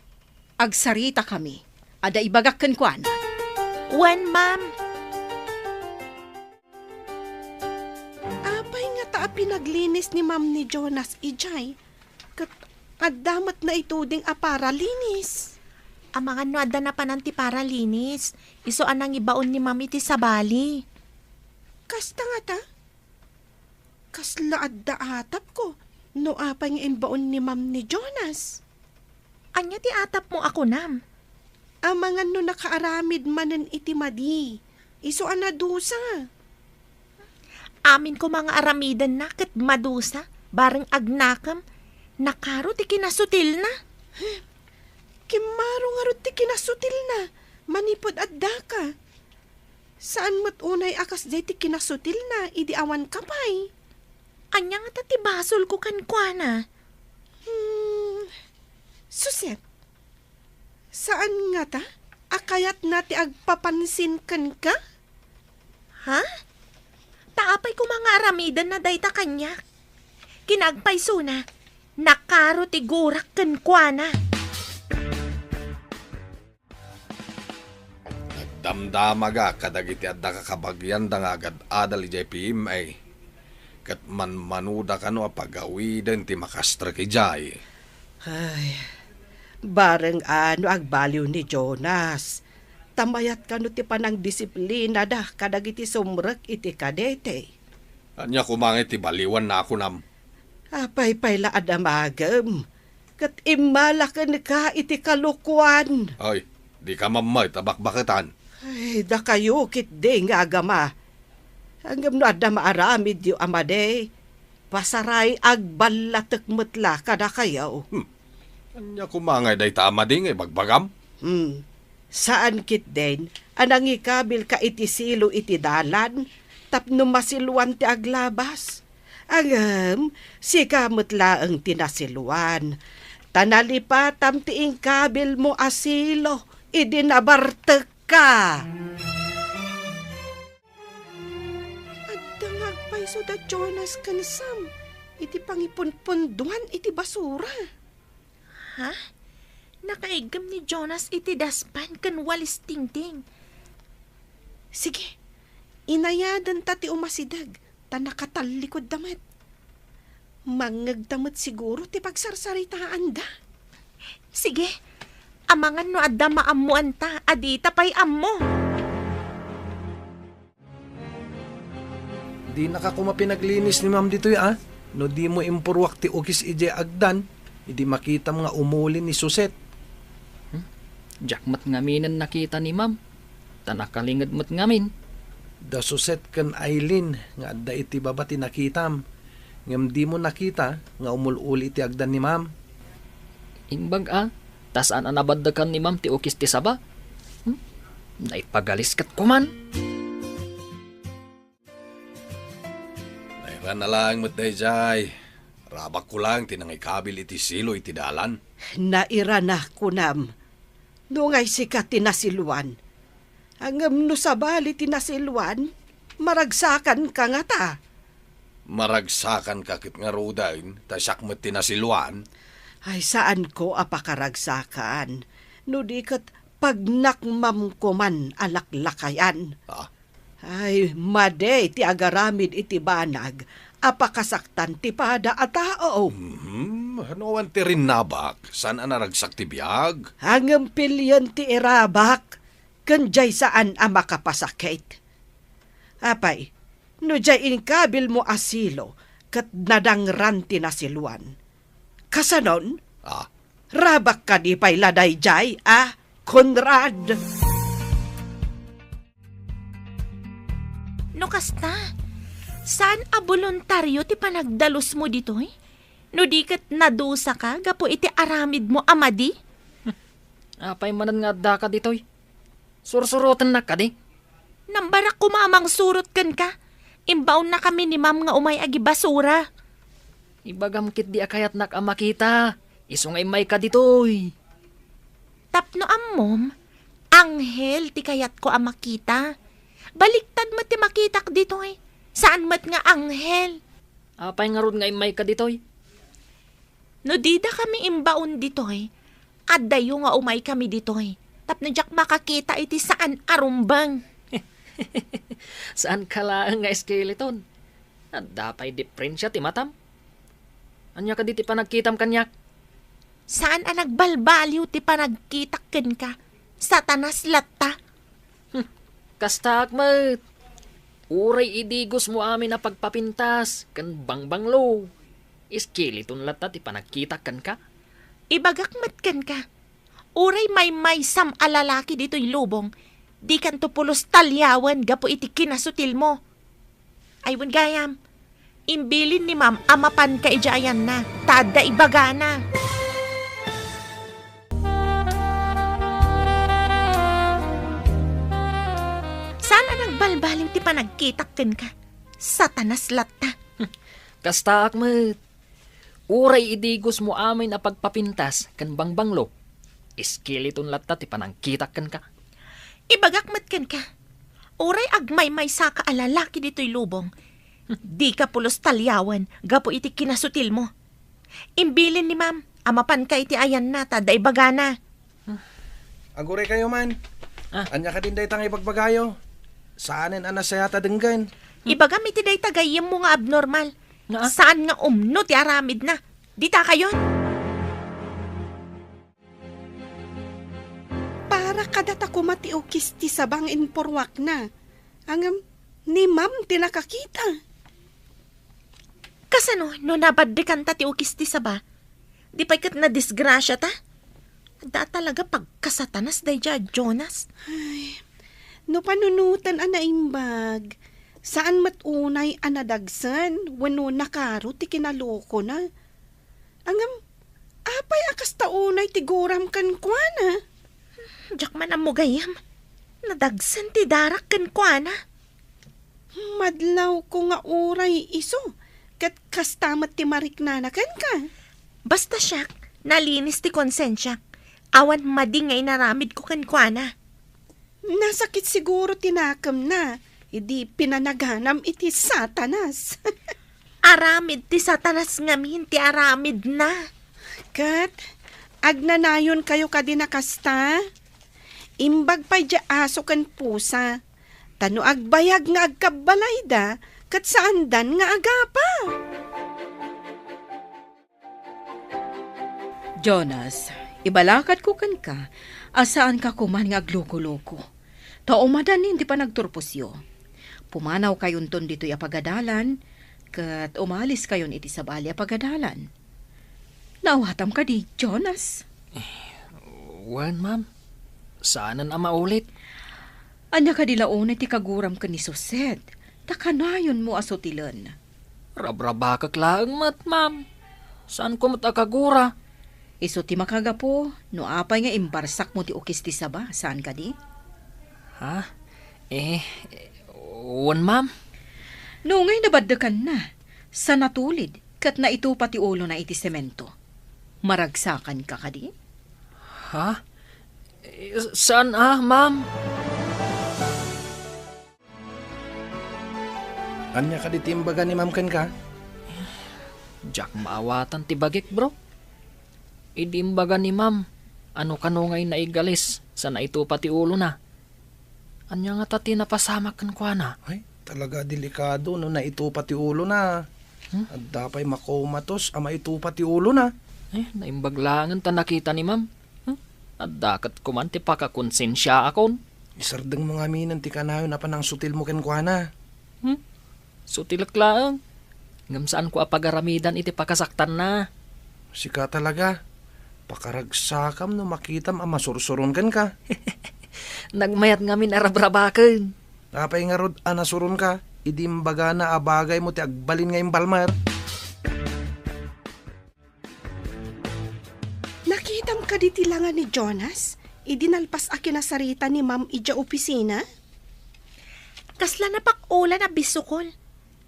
agsaritakami. Adda ibagak kenkuana. Wen, ma'am. Pinaglinis ni Ma'am ni Jonas idiay, ket adda met naituding a paralinis. Amangan no adda napanan ti paralinis, isu a nangibaon ni Ma'am iti sabali. Kasta ngata? Kasla adda atapko no apay nga imbaon ni Ma'am ni Jonas. Ania ti atapmo a kunam? Amangan no nakaaramid manen iti madi, isu a nadusa. Amin koma nga aramidenna ket madusa, bareng agnakem, nakaro ti kinasutilna. Kimmaro ngarud ti kinasutilna, manipud addaka. Saan met unay a kasdiay ti kinasutilna idi awanka pay. Ania ngata ti basolko kenkuana? Hmm, Suset, saan ngata a kayatna ti agpapansin kenka? Ha? Ta apay koma nga aramidenna dayta kaniak? Kinaagpaysona, nakaro ti gurak kenkuana. Nagdamdamagak kadagiti adda kakabagianda nga agad-adal idiay P M A, ket manmanoda kano a pagawiden ti makastrek idiay. Ay, bareng a no agbaliw ni Jonas, ta mayat kano ti panangdisiplinada kadagiti sumrek iti kadete. Ania koma nga iti baliwanna a kunam? Apay pay la a damagem, ket immala kenka iti kalokuan. Ay, dika mammayt a bakbaketan. Ay, dakayo ketdi nga agama. Ngem no adda maaramidyo a madi, pasaray agballatek met la kadakayo. Hmm. Ania koma ngay dayta a madi nga ibagbagam? Hmm. Saan ketdin a nangikabilka iti silo iti dalan tapno masiluan ti aglabas? Ngem sika met laeng ti nasiluan, ta nalipatam ti inkabilmo a silo idi nabartekka. Adda nga agpayso da Jonas ken Sam iti pangipunpunduan iti basura. Ha? Nakaiggem ni Jonas iti daspan ken walis tingting. Sige, inayadenta ti umasideg ta nakatallikudda met. Mangngegda met siguro ti pagsarsaritaanda. Sige, amangan no adda maammoanta a dita pay ammo. Dinaka koma pinaglinis ni Ma'am ditoy, a? No dimo impuruak ti ukis idiay agdan, idi makitam nga umuli ni Suset. Hmm? Diak met ngaminen nakita ni Ma'am, ta nakalinged met ngamin. Da Suset ken Aileen nga adda iti baba ti nakitam, ngem dimo nakita nga umul-uli iti agdan ni Ma'am. Imbag a, ta saan a nabaddekan ni Ma'am ti ukis ti saba? Hmm? Naipagalisket koman. Nairana laeng met daydiay. Rabakko laeng ti nangikabil iti silo iti dalan. Nairana, kunam. No ngay sika ti nasiluan. Ngem no sabali ti nasiluan, maragsakanka ngata. Maragsakanka ket ngaruden, ta siak met ti nasiluan. Ay, saanko a pakaragsakan. No di ket pagnakmamko man a laklakayan. Ah, Ay, madi ti agaramid iti banag a pakasaktan ti pada a tao. Mhm. No awan ti rinnabak, saan a naragsak ti biag? Ngem pilien ti irabak, ken diay saan a makapasakit. Apay, no diay inkabilmo a silo ket nadangran ti nasiluan, kasanon? Ah. Rabak kadi pay la daydiay, a, Conrad? No kasta, saan a boluntario ti panagdalusmo ditoy? No di ket nadusaka gapu iti aramidmo a madi? Apay manen nga addaka ditoy? Sursurotennak kadi? Nambarak koma a mangsurot kenka. Imbaonnakami ni Ma'am nga umay agibasura. Ibagam ketdi a kayatnak a makita. Isu nga immayka ditoy. Tapno ammom, anghel ti kayatko a makita. Baliktad met ti makitak ditoy. Saan met nga anghel. Apay ngarud nga immayka ditoy? No didakami imbaon ditoy, addayo nga umaykami ditoy, tapno diak makakita iti saan a rumbeng. Saanka laeng nga skeleton. Adda pay diferensia ti matam? Ania kadi ti panagkitam kaniak? Saan a nagbalbaliw ti panagkitak kenka. Satanas latta. Hmm, kastaak met. Uray idigosmo amin a pagpapintas ken bangbanglo, iskeleton latta ti panagkitak kenka. Ibagak met kenka, uray maymaysam a lalaki ditoy lubong, dikanto pulos taliawen gapu iti kinasutilmo. Ay, wen gayam, imbilin ni Ma'am a mapanka idiay ayanna, ta adda ibagana. Saan a nagbalbaliw ti panagkitak kenka. Satanas latta. Kastaak met. Uray idigosmo amin a pagpapintas ken bangbanglo, iskeleton latta ti panagkitak kenka. Ibagak met kenka, uray agmaymaysaka a lalaki ditoy lubong, dika pulos taliawen gapu iti kinasutilmo. Imbilin ni Ma'am a mapanka iti ayanna ta adda ibagana. Aguraykayo man. Ah. Ania kadin dayta nga ibagbagayo? Saanen a nasayaat a denggen. Ibagam iti dayta gayyemmo nga abnormal. Nga? Saan nga umno ti aramidna. Dita kayon. Para kadata koma ti ukis ti saba nga impurruakna. Ngem, ni Ma'am ti nakakita. Kasano no nabaddekanta ti ukis ti saba? Di pay ket nadisgrasiata? Adda talaga pagkasatanas daydiay a Jonas. Ay, no panunoten a naimbag, saan met unay a nadagsen wenno nakaro ti kinalokona. Ngem, apay a kasta unay ti guram kenkuana? Diak man ammo gayyem. Nadagsen ti darak kenkuana. Madlawko nga uray isu, ket kasta met ti mariknana kenka. Basta siak, nalinis ti konsensiak. Awan madi nga inaramidko kenkuana. Nasakit siguro ti nakemna idi pinanaganam iti Satanas. Aramid ti Satanas ngamin ti aramidna. Ket agnanayonkayo kadi a kasta? Imbag pay diay aso ken pusa. Ta no agbayag nga agkabbalayda, ket saandan nga agapa. Jonas, ibalakadko kenka a saanka koman nga aglukoloko. Ta umadanin ti panagturposyo. Pumanawkayonton ditoy a pagadalan, ket umaliskayon iti sabali a pagadalan. Naawatam kadi, Jonas? Eh, wen, ma'am. Saanen a maulit. Ania kadi la unay ti kaguram ken ni Suset? Ta kanayonmo a sutilen. Rabrabakek laeng met, ma'am. Saanko met a kagura. Isu ti makagapu no apay nga imbarsakmo ti ukis ti saba, saan kadi? Ha? Eh, wen, ma'am. No ngay nabaddekanna, sa natulid, ket naitupa ti ulona iti semento. Maragsakanka kadi? Ha? Eh, saan a, ma'am? Ania kadi ti imbaga ni ma'am kenka? Diak maawatan ti bagik, bro. Idi imbaga ni ma'am, ano kano nga naigalis sa naitupa ti ulona. Ania ngata ti napasamak kenkuana? Ay, talaga delikado no naitupa ti ulona. Hmm? Adda pay makomatos a maitupa ti ulona. Eh, naimbag laengen ta nakita ni ma'am. Hmm? Adda ket koman ti pakakonsensiaakon. Isardengmo ngaminen ti kanayon a panangsutilmo kenkuana. Hmm? Sutilek laeng. Ngem saanko a pagaramidan iti pakasaktanna. Sika talaga. Pakaragsakam no makitam a masursuron kenka. Nagmayat ngamin a rabrabaken. Apay ngarud a nasuronka, idi imbagana a bagaymo ti agbalin nga imbalmer? Nakitam kadi ti langa ni Jonas idi nalpas a kinasarita ni Ma'am idiay opisina? Kasla napak-olan a bisukol.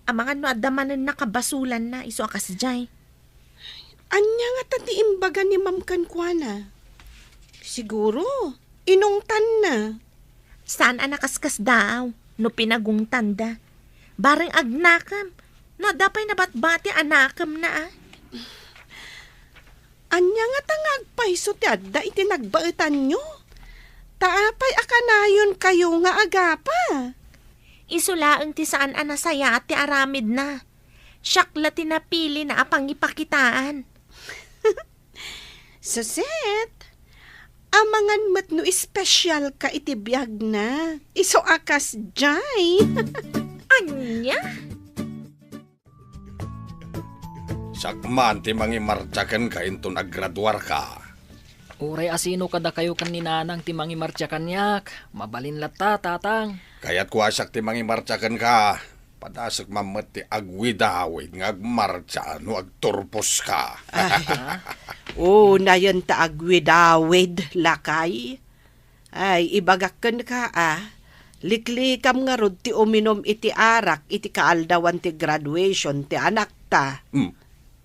Amangan no adda manen nakabasulanna isu a kasdiay. Ania ngata ti imbaga ni Ma'am kenkuana? Siguro, inungtanna. Saan a nakaskasdaaw no pinagungtanda. Bareng agnakem, no adda pay nabatbati a nakemna a. Ania ngata nga agpayso ti adda iti nagbaetanyo? Ta apay a kanayonkayo nga agapa? Isu laeng ti saan a nasayaat ti aramidna. Siak la ti napilina a pangipakitaan. Suset, amangan met no espesyalka iti biagna. Isu a kasdiay. Ania? Siak man ti mangimartsa kenka inton aggraduarka. Uray asino kadakayo ken ni Nanang ti mangimartsa kaniak, mabalin latta, Tatang. Kayatko a siak ti mangimartsa kenka. Padasek man met ti agwidawid nga agmartsa no agturposka. Ay. Ha? Unayen ta agwidawid, lakay. Ay, ibagak kenka, a. Liklikam ngarud ti uminum iti arak iti kaaldawan ti graduation ti anakta. Hmm.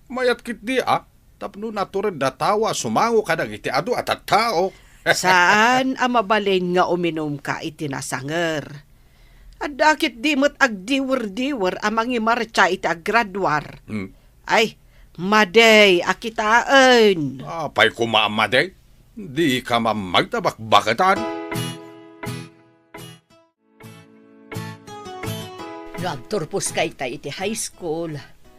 Mayat ketdi, a. Tapno natured a tao a sumango kadagiti adu a tattao. Saan a mabalin nga uminumka iti nasanger. Adda ketdi met agdiwer-diwer a mangimartsa iti aggraduar. Hmm. Ay, madi a kitaen. Apay koma a madi? Dika mammayta bakbaketan. No agturposka itay iti high school,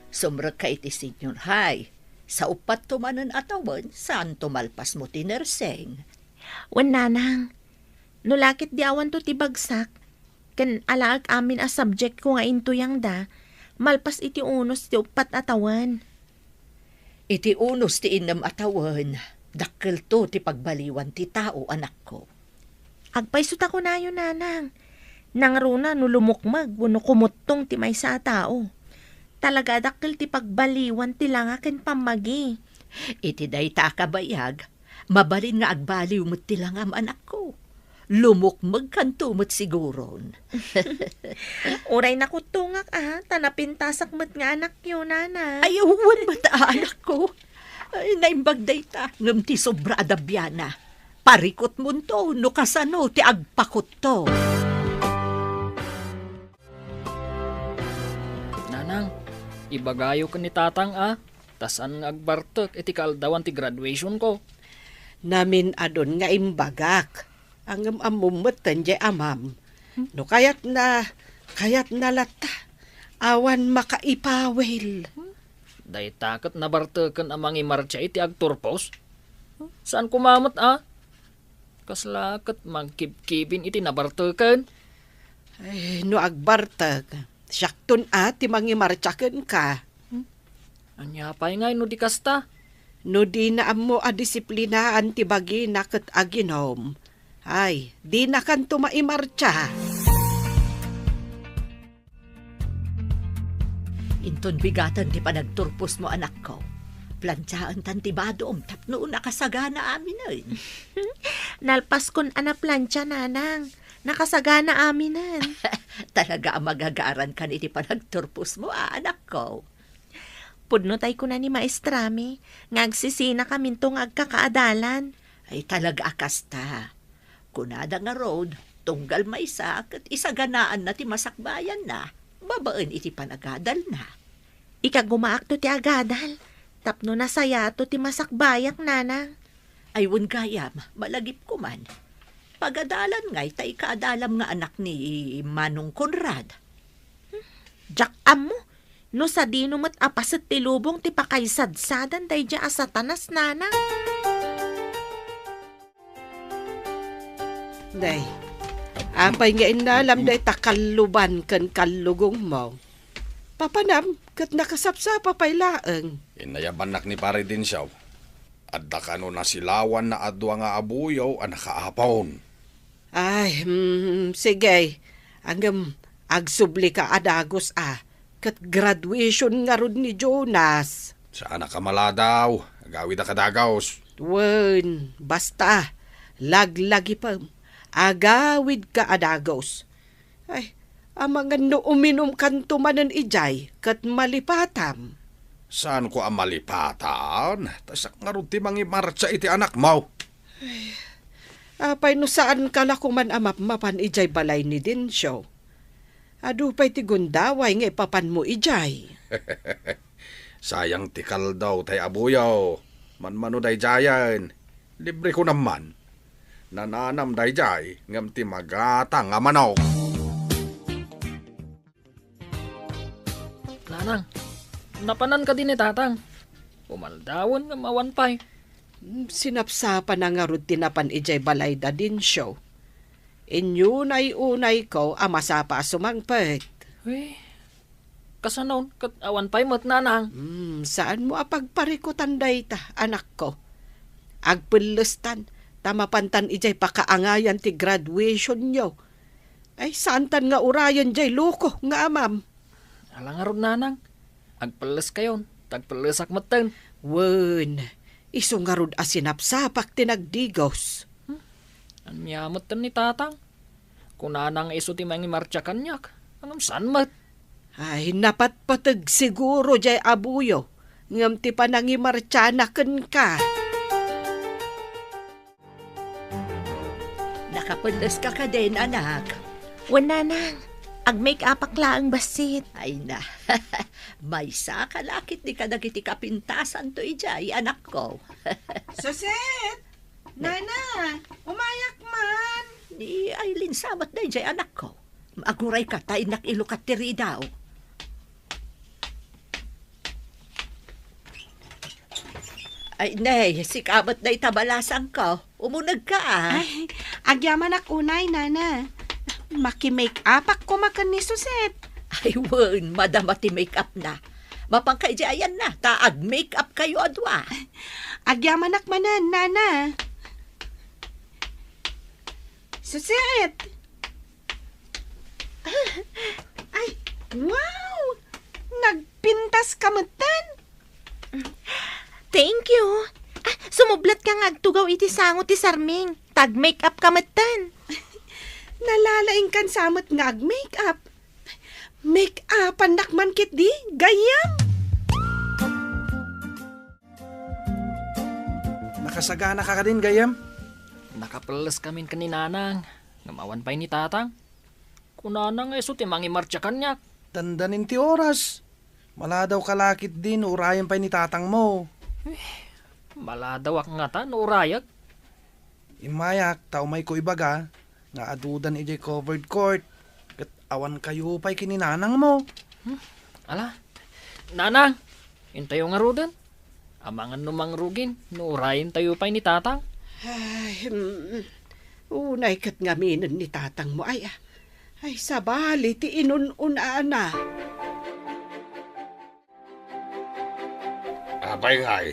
sumrekka iti senior high. Sa uppat to manen a tawen, saanto malpasmo ti nursing. Wen, Nanang, no la ketdi awanto ti bagsak, ken alaek amin a subjectko nga intuyangda, malpas iti unos ti uppat a tawen. Iti unos ti innem a tawen, dakkelto ti pagbaliwan ti tao, anakko. Agpayso ta kunayo, Nanang. Nangruna no lumukmeg wenno kumuttong ti maysa a tao. Talaga a dakkel ti pagbaliwan ti langa ken pammagi. Iti dayta a kabayag, mabalin nga agbaliw met ti langam, anakko. Lumukmegkanto met siguron. Uray nakuttongak, a, ta napintasak met nga anakyo, Nanang. Ay, wen met a, anakko. Ay, naimbag dayta, ngem ti sobra a dabiana. Parikutmonto no kasano ti agpakutto. Nanang, ibagayo ken ni Tatang, a, ta saan nga agbartek iti kaaldawan ti graduationko. Namin-adun nga imbagak. Ngem ammom met daydiay amam. No kayatna, kayatna latta. Awan makaipawil. Dayta ket nabarteken a mangimartsa iti agturpos? Saan koma met, a? Kasla ket mangkibkibin iti nabarteken? Ay, no agbartek, siakton a ti mangimartsa kenka. Hmm? Ania pay ngay no di kasta? No dina ammo a disiplinaan ti bagina ket aginom, ay, dinakanto maimartsa. Inton bigaten ti panagturposmo, anakko, plantiaentan ti badom tapno nakasagana aminen. Nalpaskon a naplantsa, Nanang. Nakasagana aminen. Talaga a magagarankan iti panagturposmo, a, anakko. Pudno tay kuna ni maestrami nga agsisinakaminto nga agkakaadalan. Ay, talaga a kasta. Kunada ngarud, tunggal maysa ket isaganaanna ti masakbayanna babaen iti panagadalna. Ikagumaakto ti agadal, tapno nasayato ti masakbayak, Nanang. Ay, wen gayam, malagipko man. Pagadalan ngay ta ikaadalam nga anak ni Manong Conrad. Diak ammo, no sadino met a paset ti lubong ti pakaisadsadan daydiay a Satanas, Nanang. Day, apay nga innalam dayta kalluban ken kallugongmo? Papanam ket nakasapsapa pay laeng. Inayabannak ni Pare Dencio. Adda kano nasilawanna a dua nga abuyaw a nakaapon. Ay, hmm, sige. Ngem, agsublika a dagus a. Ket graduation ngarud ni Jonas. Saanak a maladaw. Agawidka a dagus. Wen, basta. Laglagipem. Agawidka a dagus. Ay, amangan no uminumkanto manen idiay ket malipatam. Saanko a malipatan? Ta siak ngarud ti mangimartsa iti anakmo. Ay, apay no saanka la koman a mapmapan idiay balay ni Dencio? Adu pay ti gundaway nga ipapanmo idiay. Sayang ti kaldaw tay abuyaw. Manmano daydiayen. Libre ko naman. Nananam daydiay ngem ti magatang a manok. Nanang, Napanan kadi ni Tatang? Umaldawen ngem awan pay. Sinapsapana ngarud ti napan idiay balay da Dencio. Inyunay-unayko a masapa a sumangpet. Uy, kasano ket awan pay met, Nanang? Hmm, saanmo a pagparikutan dayta, anakko. Agpellestan, ta mapantan idiay pakaangayan ti graduationyo. Ay, saantan nga urayen jay loko nga amam. Ala ngarud, Nanang. Agpelleskayon, ta agpellesak metten. Wen, isu ngarud a sinapsapak ti nagdigos. Hmm? Ania metten ni Tatang? Kunana nga isu ti mangimartsa kaniak. Ngem saan met? Ay, napatpateg siguro jay abuyo, ngem ti panangimartsana kenka. Nakapelleska kadin, anak? Wen, Nanang. Ag-make-upak laeng bassit. Ay na, maysa ka lakit di kadagiti kapintasanto idiay, anakko. Suset! Nana, umayak man! Ni Aileen sa met daydiay, anakko. Aguray ka, ta innak ilukat ti ridaw. Ay, ne, sika met dayta balasangko. Umunegka, a. Ay, agyamanak unay, Nana. Maki-make-upak koma ken ni Suset. Ay, wen, madama ti make-up na. Mapanka idiay ayanna, ta ag-make-up kayo a dua. Agyamanak manen, Nana. Suset! Ay, wow! Nagpintas ka metten? Thank you. Ah, sumublat ka nga agtugaw iti sango ti sarming. Tag-make-up ka metten. Nalalaing kan sa met nga ag-make-up. Make-upannak man ketdi, gayyem. Nakasagana ka kadin, gayyem? Nakapelles kamin ken ni Nanang, ngem awan pay ni Tatang. Kunana nga isu ti mangimartsa kaniak. Dandanin ti oras. Maladaw ka lakit di no urayen pay ni tatangmo. Eh, maladawak ngata no urayek? Immayak, ta umayko ibaga nga adudan idiay covered court, ket awan kayo pay ken ni nanangmo. Hmm? Ala, Nanang, intayo ngaruden. Amangan no mangrugin, no urayentayo pay ni Tatang. Ay, hmm. Unay ket ngaminen ni tatangmo, ay, ah. Ay, sabali ti inun-unana. Apay ngay,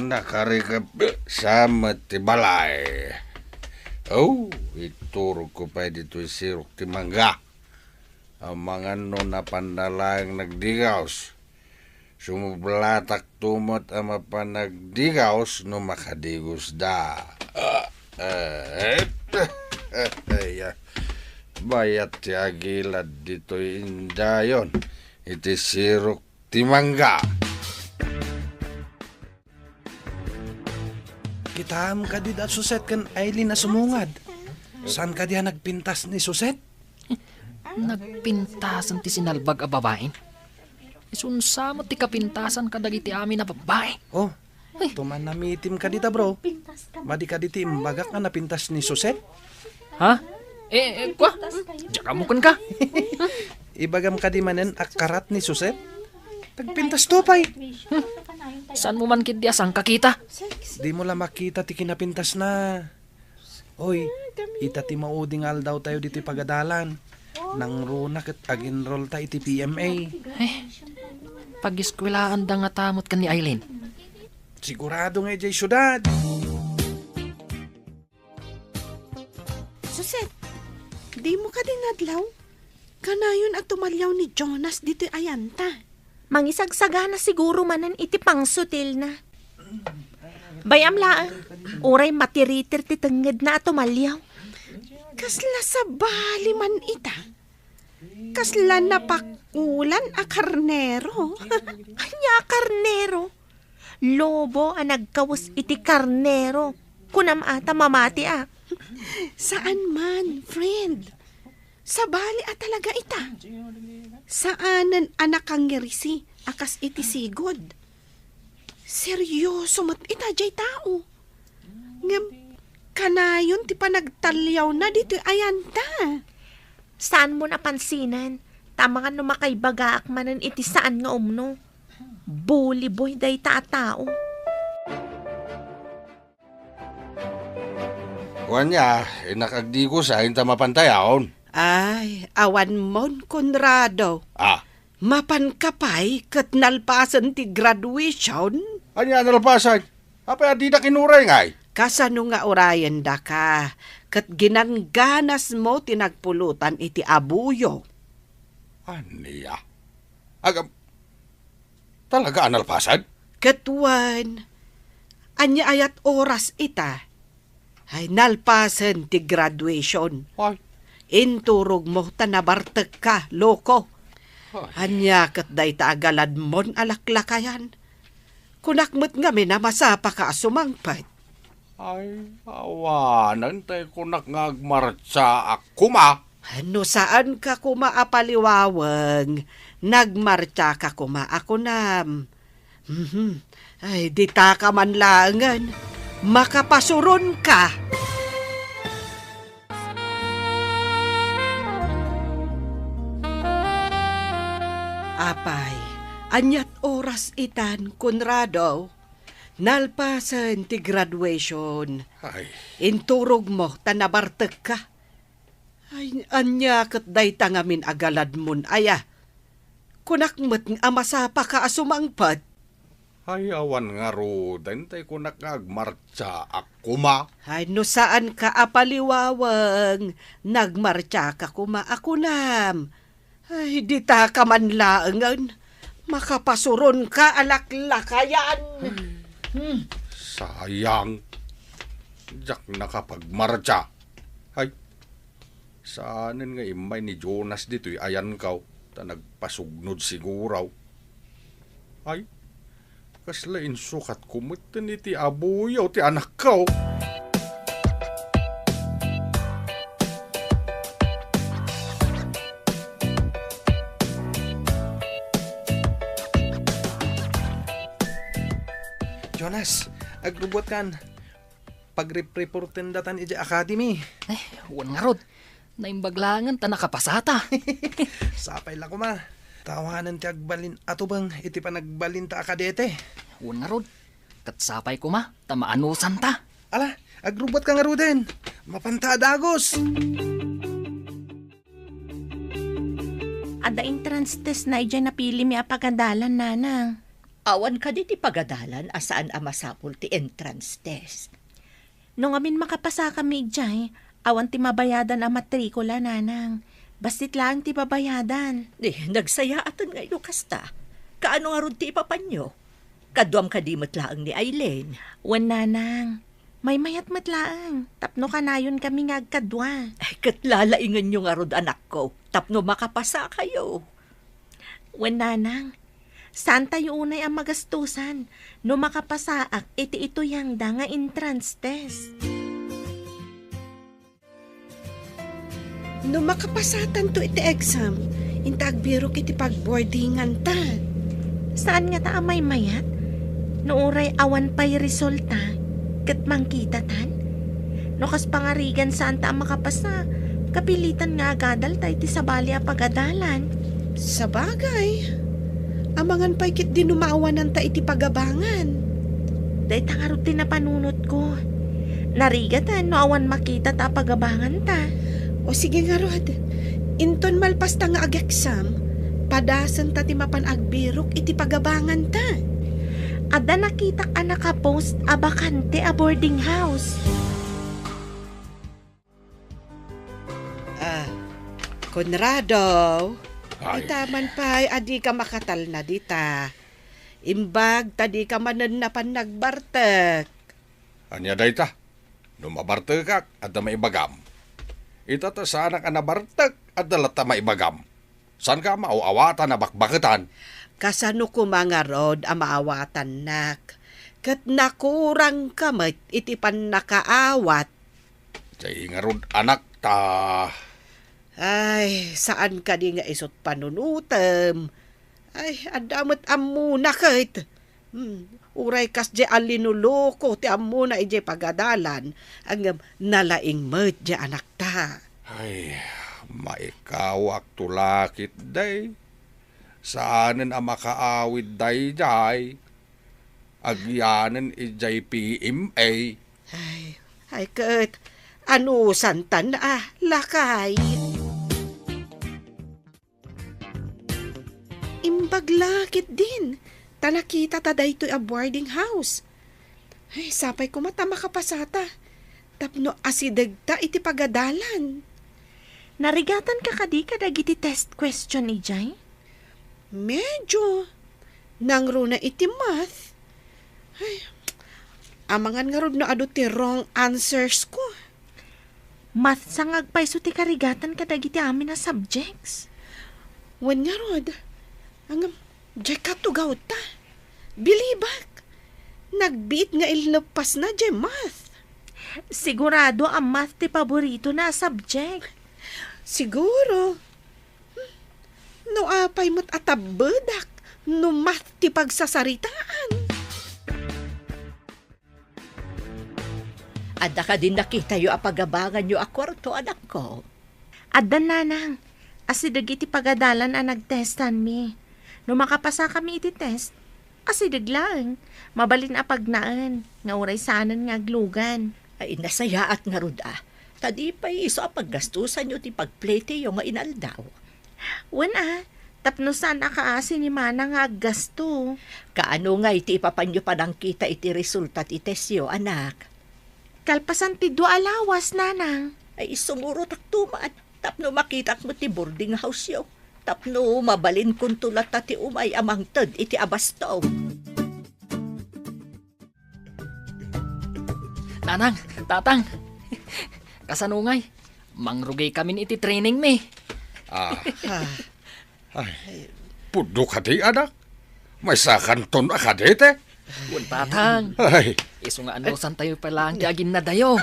nakarikep sa met ti balay. Oh, iturog ko pay ditoy sirok ti mangga. Amangan no napan na laeng nagdigaws. Sumublatak to met a mapan nagdigaws no makadigosda. Ah, eh, eh, eh, eh, bayat ti agilad ditoy indayon iti sirok ti mangga. Kitaem kadi da Suset ken Aileen a sumungad. Saan kadi a nagpintas ni Suset? Nagpintasan ti sinalbag a babaen. Isunsa met ti kapintasan kadagiti amin a babbai. Oh, tuman namitim kadi da, bro. Madi kadi ti imbagak a napintas ni Suset? Ha? Eh, eh, kwa? Diak ammo kenka. Ibagam kadi manen a karat ni Suset? Nagpintas to pay. Hmm. Saan mo man ketdi a sangkakita? Dimo la makita ti kinapintasna. Oy, ita ti maudi nga aldawtayo ditoy pagadalan. Nangruna ket ag-enrollta iti P M A. Eh, pag-eskwelaanda ngata met ken ni Aileen? Sigurado nga idiay siudad. Suset, dimo kadi nadlaw? Kanayon a tumaliaw ni Jonas ditoy ayanta. Mangisagsagana siguro manen iti pangsutilna. Bay-am laeng, uray matiritir ti tengngedna a tumaliaw. Kasla sabali man ita. Kasla napakulan a karnero. Ania a karnero? Lobo a nagkawes iti karnero. Kunam a ta mamati a. Saan man, friend. Sabali a talaga ita. Saanen a nakangirisi a kas iti sigud. Seryoso met ita jay tao. Ngem kanayon ti panagtaliawna ditoy ayanta. Saan mo napansinen, ta amangan no makaibagaak manen iti saan nga umno. Buliboy dayta a tao. Wen, ania, innak agdigosa inta mapantayon? Ay, awan mon, Conrado. Ah. Mapanka pay ket nalpasen ti graduation? Ania nalpasen? Apay a didak inuray ngay? Kasano nga urayendaka ket ginangganasmo ti nagpulutan iti abuyo? Ania? Agam, talaga a nalpasen? Ket wen, ania ayat oras ita? Ay, nalpasen ti graduation. Ay. Inturogmo ta nabartekka, loko. Ay. Ania ket dayta a galadmon a laklakayan? Kunak met ngamin a masapaka a sumangpet. Ay, awanen tay kunak nga agmartsaak koma. No saanka koma a paliwaweng, nagmartsaka koma a kunam. Mhm. Ay, ditaka man laengen. Makapasuronka. Apay, aniat oras itan, Conrado? Nalpasen ti graduation. Ay. Inturogmo ta nabartekka. Ay, ania ket dayta ngamin a galadmon aya? Kunak met a masapaka a sumangpet. Ay, awan ngaruden tay kunak nga agmartsaak koma. Ay, no saanka a paliwaweng, nagmartsaaka koma a kunam. Ay, ditaka man laengen. Makapasuronka a laklakayan. Hmm. Sayang. Diak nakapagmartsa. Ay, saanen nga immay ni Jonas ditoy ayankaw, ta nagpasugnod siguro. Ay, kasla insukatko metten iti abuyo ti anakko. Jonas, agrubbuatkan. Pagripreporten datan idiay academy. Eh, wen ngarud. Naimbag laengen ta nakapasata. Sapay la koma. Ta awanen ti agbalin a tubeng iti panagbalinta a kadete. Wen ngarud. Ket sapay koma ta maanusan ta. Ala, agrubbuatka ngaruden. Mapanta a dagus. Adda entrance test na idiay napilimi a pagadalan, nanang. Awan kadi ti pagadalan a saan a masapul ti entrance test? No ngamin makapasakami idiay, awan ti mabayadan a matrikula, nanang. Bassit laeng ti babayadan. Di, nagsayaaten nga ino kasta. Kaano ngarud ti ipapanyo? Kaduam kadi met laeng ni Aileen? Wen, nanang. Maymayat met laeng, tapno kanayonkami nga agkadua. Ay, ket lalaingenyo ngarud, anakko, tapno makapasakayo. Wen, nanang, saantayo unay a magastusan no makapasaak iti ituyangda nga entrance test. No makapasatanto iti exam, inta agbirok iti pagboardinganta. Saan ngata a maymayat? No uray awan pay resulta, ket mangkitatan? No kas pangarigan saanta a makapasa, kapilitan nga agadalta iti sabali a pagadalan. Sabagay, amangan pay ketdi no maawananta iti pagabangan. Dayta ngarud ti napanunotko. Narigat no awan makita ta pagabanganta. O sige ngarud, inton malpasta nga ageksam, padasenta ti mapan agbirok iti pagabanganta. Adda nakitak a nakapost a bakante a boarding house. Ah, Conrado, ay. Ita man pay a dika makatalna dita. Imbag ta dika manen napan nagbartek. Ania dayta? No mabartekak, adda maibagam. Ita ta saanak a nabartek, adda latta maibagam. Saanka a maaw-awatan a bakbaketan? Kasano koma ngarud a maawatannak? Ket nakurangka met iti pannakaawat. Jay ngarud, anak, ta. Ay, saan kadi nga isut panunutem? Ay, adda met ammona ket. Hmm, uray kasdiay a linuloko ti ammona idiay pagadalan, ngem nalaing met diay anakta. Ay, maikawakto la ketdi. Saanen a makaawid daydiay. Agyanen idiay P M A. Ay, ay ket, anusantan a, lakay? Imbag la ketdin, ta nakitata daytoy a boarding house. Ay, sapay koma ta makapasata. Tapno asidegta iti pagadalan. Narigatanka kadi kadagiti test question idiay? Medyo. Nangruna iti math. Ay, amangan ngarud no adu ti wrong answers ko. Math sa nga agpayso ti karigatan kadagiti amin a subjects. Wen ngarud, ngem, diay katugawta. Bilibak. Nagbiit nga inleppasna diay math. Sigurado a math ti paboritona a subject. Siguro. Hmm, no apay met a tabbedak no math ti pagsasaritaan. Adda kadi nakitayo a pagabanganyo a kuarto, anakko? Adda, nanang. Asideg iti pagadalan a nagtestanmi. No makapasakami iti test, asideg laeng. Mabalin a pagnaen, nga uray saanen nga aglugan. Ay, nasayaat ngarud a. Ta di pay isu a paggastusanyo ti pagplaytiyo nga inaldaw. Wen a, tapno saan a kaasi ni Mana nga aggasto. Kaano ngay ti ipapanyo panangkita iti resulta ti testyo, anak? Kalpasan ti dua a lawas, nanang. Ay, sumurotakto man, tapno makitak met ti boarding house-yo, tapno mabalinkonto latta ti umay a mangted iti abasto. Nanang, tatang, kasano ngay? Mangrugikamin iti trainingmi. Ah. Ah. Ay, pudno kadi, anak? Maysakanton a kadete? Wen, tatang. Ay. Isu nga anusantayo pay laeng ti aginnadayo.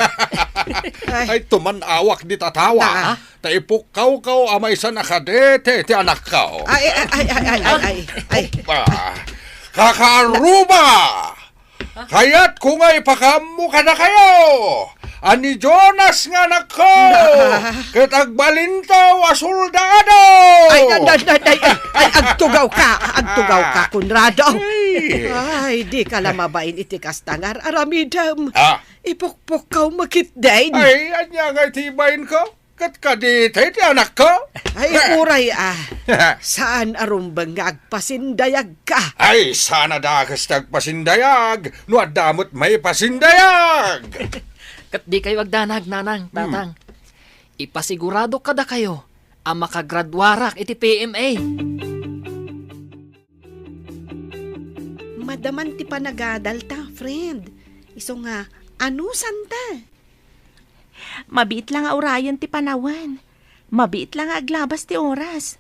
Ay. Ay, tuman-awak dita tawa. Na. Ta ipukkawkaw a maysan a kadete ti anakko. Ay, ay, ay, ay, ay, ay, ay, ay. Ah, kakaaruba! Kayatko nga ipakaammo kadakayo a ni Jonas nga anakko ket agbalintaw a soldado! Ay, na, na, na, na, ay, ay, agtugawka, agtugawka, Conrado. Ay. Ay, dika la mabain iti kasta nga ar-aramidem. Ah. Ipukpukkaw met ketdin. Ay, ania ngay ti ibainko? Ket kadita ti anakko? Ay, uray a. Saan a rumbeng nga agpasindayagka? Ay, saan a dakes ti agpasindayag no adda met maipasindayag. Ket dikayo agdanag, nanang, hmm, tatang. Ipasigurado kadakayo a makagraduarak iti P M A. Madaman ti panagadalta, friend. Isu nga, anusanta? Mabiit la nga urayen ti panawen. Mabiit la nga aglabas ti oras.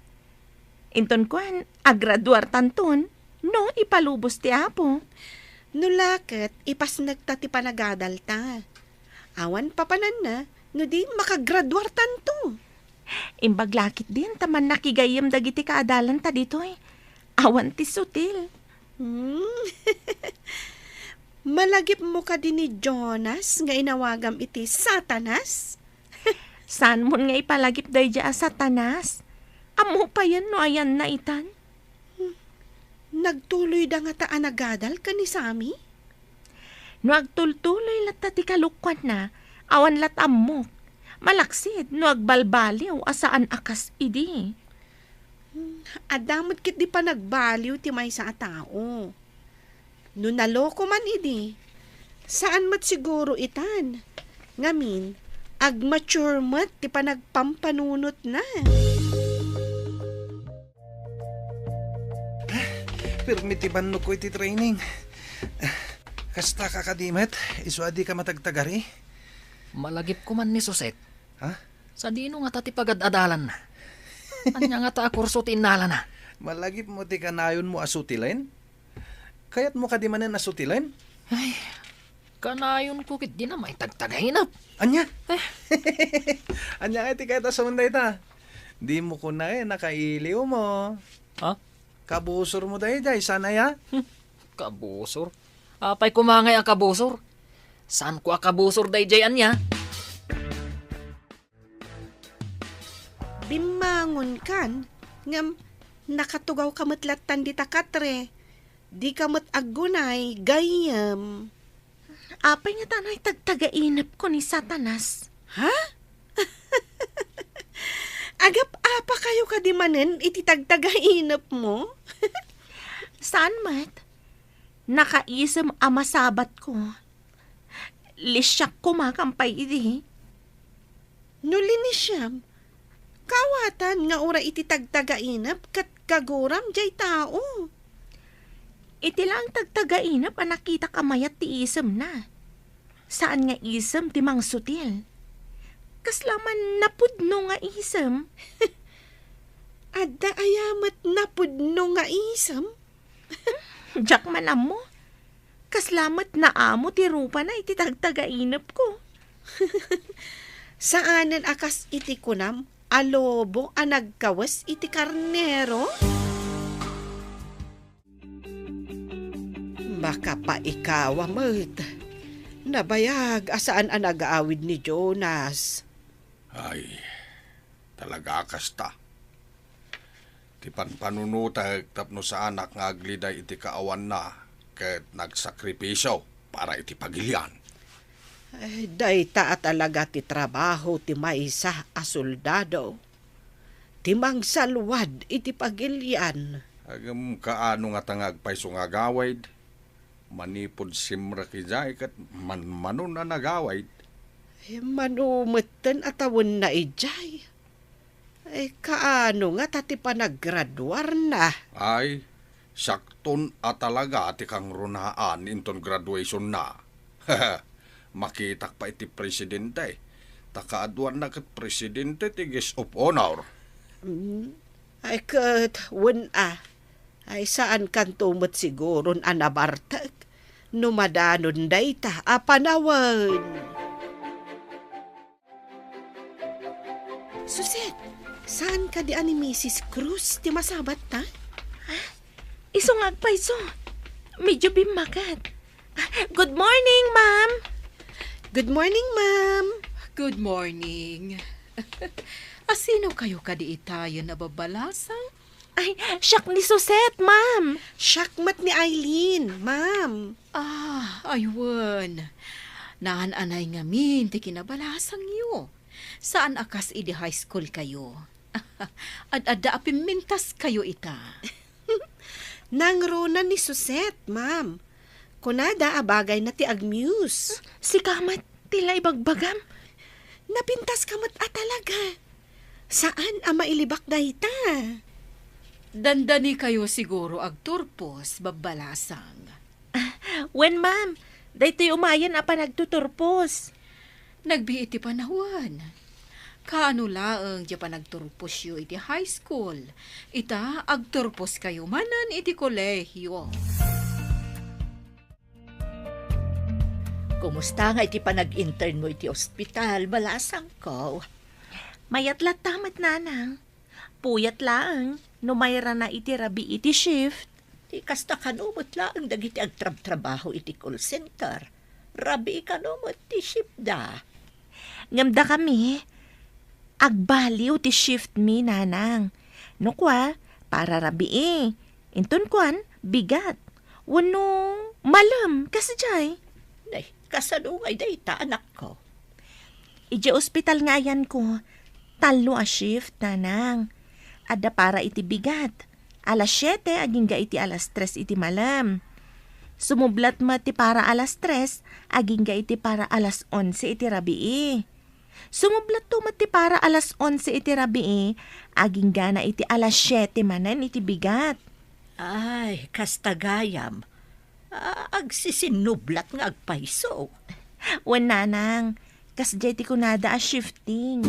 Inton kuan, agraduartanton, no ipalubos ti Apo. No la ket, ipasnekta ti panagadalta. Awan papananna, no di makagraduartanto. Imbag la ketdin ta mannakigayyem dagiti kaadalanta ditoy. Awan ti sutil. Hmm. Malagipmo kadi ni Jonas nga inawagam iti Satanas? Saanmon nga ipalagip daydiay a Satanas? Ammo payen no ayanna itan? Hmm. Nagtuloyda ngata a nagadal ken ni Sammy? No agtultuloy latta ti kalokuanna, awan lat ammok. Malaksid no agbalbaliw a saan a kas idi. Hmm, adda met ketdi panagbaliw ti maysa a tao. No naloko man idi, saan met siguro itan. Ngamin, agmature met ti panagpampanunotna. Pirmi ti bannogko iti training. Kasta ka kadi met, isu a dika matagtagari? Malagipko man ni Suset. Ha? Sadino ngata ti pagad-adalanna? Ania ngata a kurso ti innalana? Malagipmo ti kanayonmo a sutilen? Kayatmo kadi manen a sutilen? Ay, kanayonko ketdin a maitagtagainep. Ania? Eh. Ania ngay ti kayat a sawen dayta? Dimo kunaen a kailiwmo. Ha? Kabusormo daydiay, saan aya? Hmm, kabusor? Apay koma ngay a kabusor? Saanko a kabusor daydiay ania? Bimmangonkan, ngem Nakatugawka met lattan dita katre. Dika met aggunay, gayyem. Apay ngata a nagtagtagainepko ni Satanas? Ha? Agap-apa kayo kadi manen iti tagtagainepmo? Saan met? Nakaisem a masabatko. Lisiak koma kampay idi. No linisiam, kaawatan nga uray iti tagtagainep ket kaguram jay tao. Iti laeng tagtagainep a nakitak a mayat ti isemna. Saan nga isem ti mangsutil. Kasla man napudno nga isem. Adda aya met napudno nga isem? Diak man ammo. Kasla met naamo ti rupana iti tagtagainepko. Saanen a kas iti kunam a lobo a nagkawes iti karnero? Makapaikawa met. Nabayag a saan a nagaawid ni Jonas. Ay, talaga kasta. Ti panpanunotek tapno saanak nga agliday iti kaawanna ket nagsakripisio para iti pagilian. Eh, dayta a talaga ti trabaho ti maysa a soldado. Ti mangsalwad iti pagilian. Ngem kaano ngata nga agpayso nga agawid? Manipud simrek idiay ket manmanon a nagawid. Eh, mano metten a tawenna idiay? Eh, kaano ngata ti panaggraduarna? Ay, siakton a talaga ti kangrunaan inton graduationna. Makitak pay iti presidente. Ta kaaduanna ket presidente ti guest of honor. Mm. Ay ket, wen a. Ay saankanto met siguron a nabartek no madanon dayta a panawen. Suset, saan kadi a ni Misis Cruz ti masabatta? Ha? Isu nga agpayso. Medyo bimmaket. Ah, good morning, ma'am. Good morning, ma'am. Good morning. A sino kayo kadi itayen a babbalasang? Ay, siak ni Suset, ma'am. Siak met ni Eileen, ma'am. Ah, aywan. Naan-anay ngamin ti kinabalasangyo. Saan a kas idi high school kayo. Ad-adda a pimmintas kayo ita. Nangruna ni Suset, ma'am. Kunada a bagayna ti agmuse. Sika met ti la ibagbagam. Napintaska met a talaga. Saan a mailibak dayta? Dandani kayo siguro agturpos, babbalasang. Ah, wen, ma'am. Daytoy umayen a panagtuturpos. Nagbiit ti panawen. Kaano laeng ti panagturposyo iti high school? Ita, agturpos kayo manen iti kolehiyo. Kumusta nga iti panag-intern mo iti ospital, balasangko? Mayat latta met, nanang. Puyat laeng no mairana iti rabii ti shift. Ti kasta kano met laeng dagiti agtrabtrabaho iti call center. Rabii kano met ti shiftda. Ngem dakami, agbaliw ti shiftmi, nanang. No kua, para rabii. Inton kuan, bigat. Wenno malem, kasdiay. Nay, kasano ngay dayta, anakko? Idiay ospital nga ayanko, tallo a shift, nanang. Adda para iti bigat. Alas siete agingga iti alas tres iti malem. Sumublat met ti para alas tres agingga iti para alas onse iti rabii. Sumublatto met ti para alas onse iti rabii, aginggana iti alas siete manen iti bigat. Ay, kasta gayam. A-, agsisinnublat nga agpayso. Wen, nanang, kasdiay ti kunada a shifting.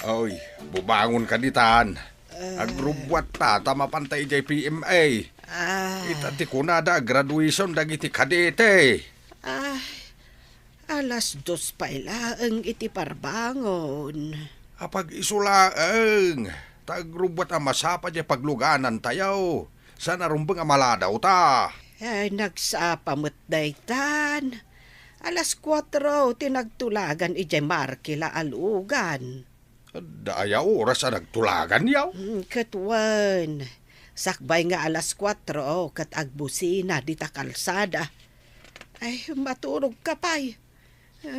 Oy, bubangon ka ditan. Ah. Agrubbuatta ta mapanta idiay P M A. Ah. Ita ti kunada a graduation dagiti kadete. Ah, alas dos pay laeng iti parbangon. Apag-isu laeng, ta agrubbuat a masapa diay pagluganantayo. Saan a rumbeng a maladaw ta. Ay, nagsapa met daytan. Alas kuatro ti nagtulagan idiay Markila a lugan. Adda aya oras a nagtulaganyo? Hmm, ket wen, sakbay nga alas kuatro ket agbusina dita kalsada. Ay, maturogka pay.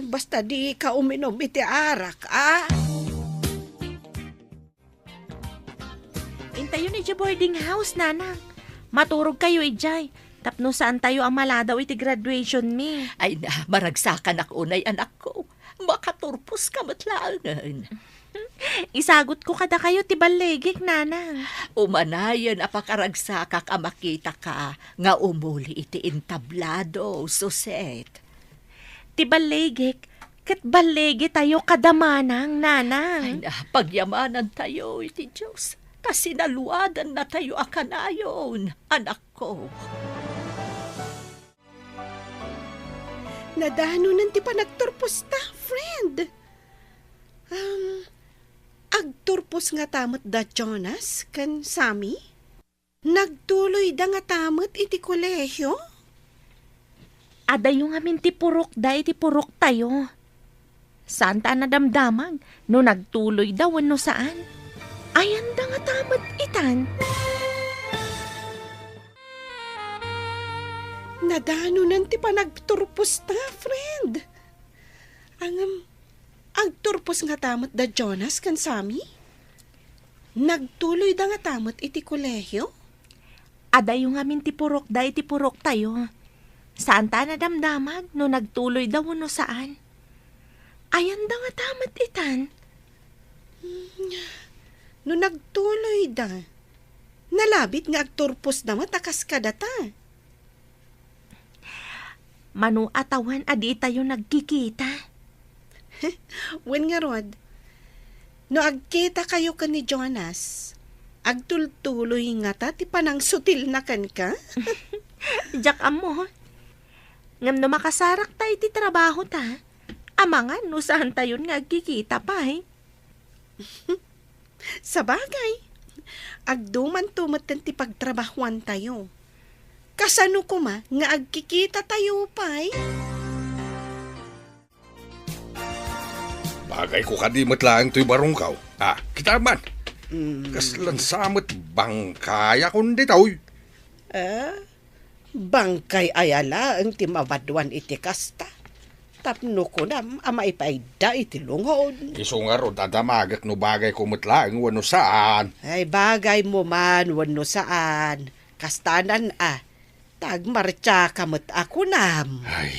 Basta dika uminom iti arak, a? Intayon idiay boarding house, nanang. Maturogkayo idiay, tapno saantayo a maladaw iti graduation mi. Ay na, maragsakanak unay, anakko. Makaturposka met laengen. Isagutko kadakayo ti ballegik, nanang. Umanayen a pakaragsakak a makitaka nga umuli iti entablado, Suset. Ti ballegik, ket ballegitayo kada manang, nanang. Ay na, pagyamanantayo iti Dios, ta sinaluadannatayo a kanayon, anakko. Nadanonen ti panagturposta, friend. Um, agturpos ngata met da Jonas ken Sammy? Nagtuloyda ngata met iti kolehio? Adayo ngamin ti purokda iti puroktayo. Saanta a nadamdamag no nagtuloyda wenno saan. Ayanda ngata met itan. Nadanonen ti panagturposta, friend. Ngem, agturpos ngata met da Jonas ken Sammy? Nagtuloyda ngata met iti kolehio? Adayo ngamin ti purokda iti puroktayo. Saanta a nadamdamag no nagtuloyda wenno saan. Ayanda ngata met itan. Hmm, no nagtuloyda, nalabit nga agturposda met a kas kadata. Mano a tawen a ditayo nagkikita? Wen ngarud, no agkitakayo ken ni Jonas, agtultuloy ngata ti panangsutilna kenka? Diak ammo. Ngem no makasarakta iti trabahota, amangan no saantayon nga agkikita pay. Sabagay, agdumanto metten ti pagtrabahoantayo. Kasano koma nga agkikitatayo pay? Bagayko kadi met laeng toy barongko. Ah, kita man. Mm. Kaslan sa met bangkayakon ditoy. Ah, bangkay aya laeng ti mabaduan iti kasta. Tapno kunam a maipaidda iti lungod. Isu ngarud a damagek no bagayko met laeng wenno saan. Ay, bagaymo man wenno saan. Kastanan a, ta agmartiaka met a kunam. Ay,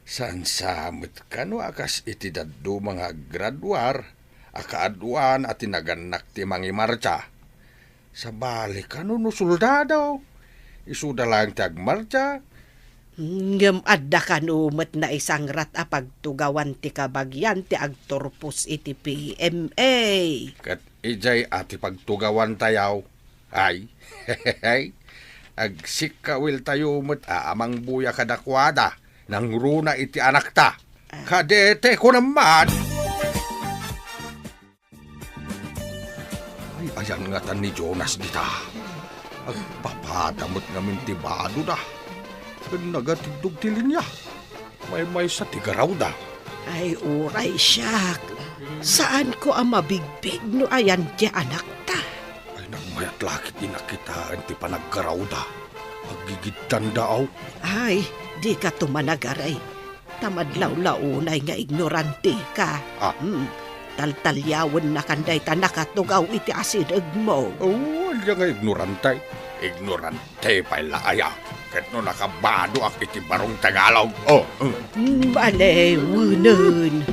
saan sa met kano a kas iti dadduma nga aggraduar a kaaduan a ti nagannak ti mangimartia. Sabali kano no soldado, isuda laeng ti agmartia. Ngem adda kano met naisangrat a pagtugawan ti kabagian ti agturpos iti P M A. Ket idiay a ti pagtugawantayo, ay, agsikkawiltayo met a amangbuya kadakuada, nangruna iti anakta. Ah. Kadete ko naman! Ay, ayan ngatan ni Jonas dita. Agpapada met ngamin ti badoda. Ken nagatiddog ti linia. Maymaysa ti garawda. Ay, uray siak. Saanko a mabigbigen no ayan ti anakta. Ay, nagmayat la ketdi nakitaen ti panaggarawda. Aggigidtanda, aw. Ay, dika to managaray. Ta madlawlaw unay nga ignorantika. Ah. Hmm. Taltalyawennakan dayta nakatugaw iti asidegmo. Oh, ania nga ignorante? Ignorante pay la aya. Ket no nakabadoak iti barong Tagalog. Oh, hmm. Hmm, ale, wenen.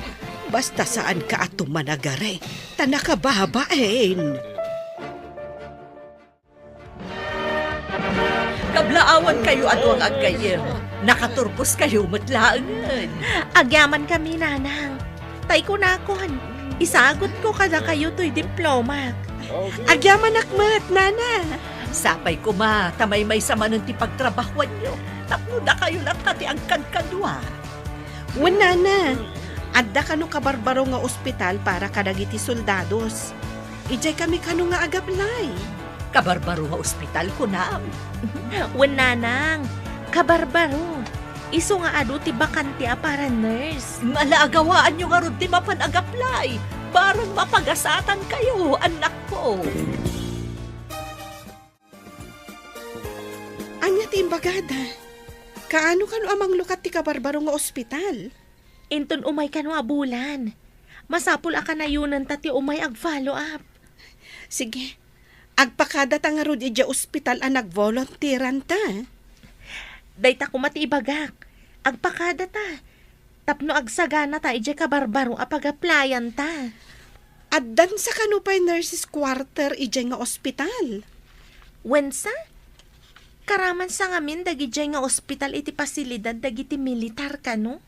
Basta saanka a tumanagare, ta nakababain. Kablaawankayo adu nga aggayyem. Nakaturposkayo met laengen. Agyamankami, nanang. Tay kunakon, isagutko kadakayo toy diplomak. Agyamanak met, nana. Sapay koma, ta maymaysa manen ti pagtrabahuanyo. Tapno dakayo latta ti agkadkadua. Wen, nana, adda kano kabarbaro nga ospital para kadagiti soldados. Idiay kami kano nga agaplay. Kabarbaro nga ospital, kunam? Wen, nanang, kabarbaro. Isu nga adu ti bakante a para nurse. Ngala a gawaanyo ngarud ti mapan agaplay. Para mapagasatan kayo, anak ko. Ania ti imbagada? Kaano kano a manglukat ti kabarbaro nga ospital? Inton umay kano a bulan. Masapul a kanayonanta ti umay ag-follow up. Sige. Agpakadata ngarud idiay ospital a nagvolunteeranta. Dayta koma ti ibagak. Agpakadata. Tapno agsaganata idiay kabarbaro a pag-applyanta. Addansa kano pay nurses quarter idiay nga ospital? Wensa? Karamansa ngamin dagidiay nga ospital iti pasilidad dagiti militar kano?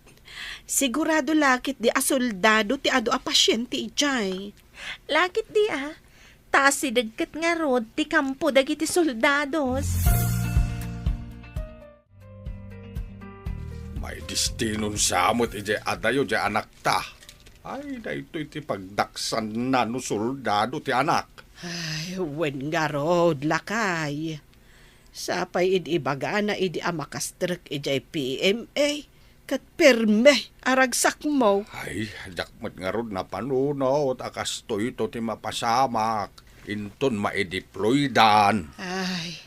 Sigurado la ketdi a soldado ti adu a pasiente idiay. La ketdi a, ta asideg ket ngarud ti kampo dagiti soldados. Maidestinonsa met idiay adayo diay anakta. Ay, daytoy ti pagdaksanna no soldado ti anak. Ay, wen ngarud, lakay. Sapay idi ibagana idi a makastrek idiay P M A, ket pirme a ragsakmo. Ay, diak met ngarud napanunot a kastoyto ti mapasamak inton maideploydan. Ay,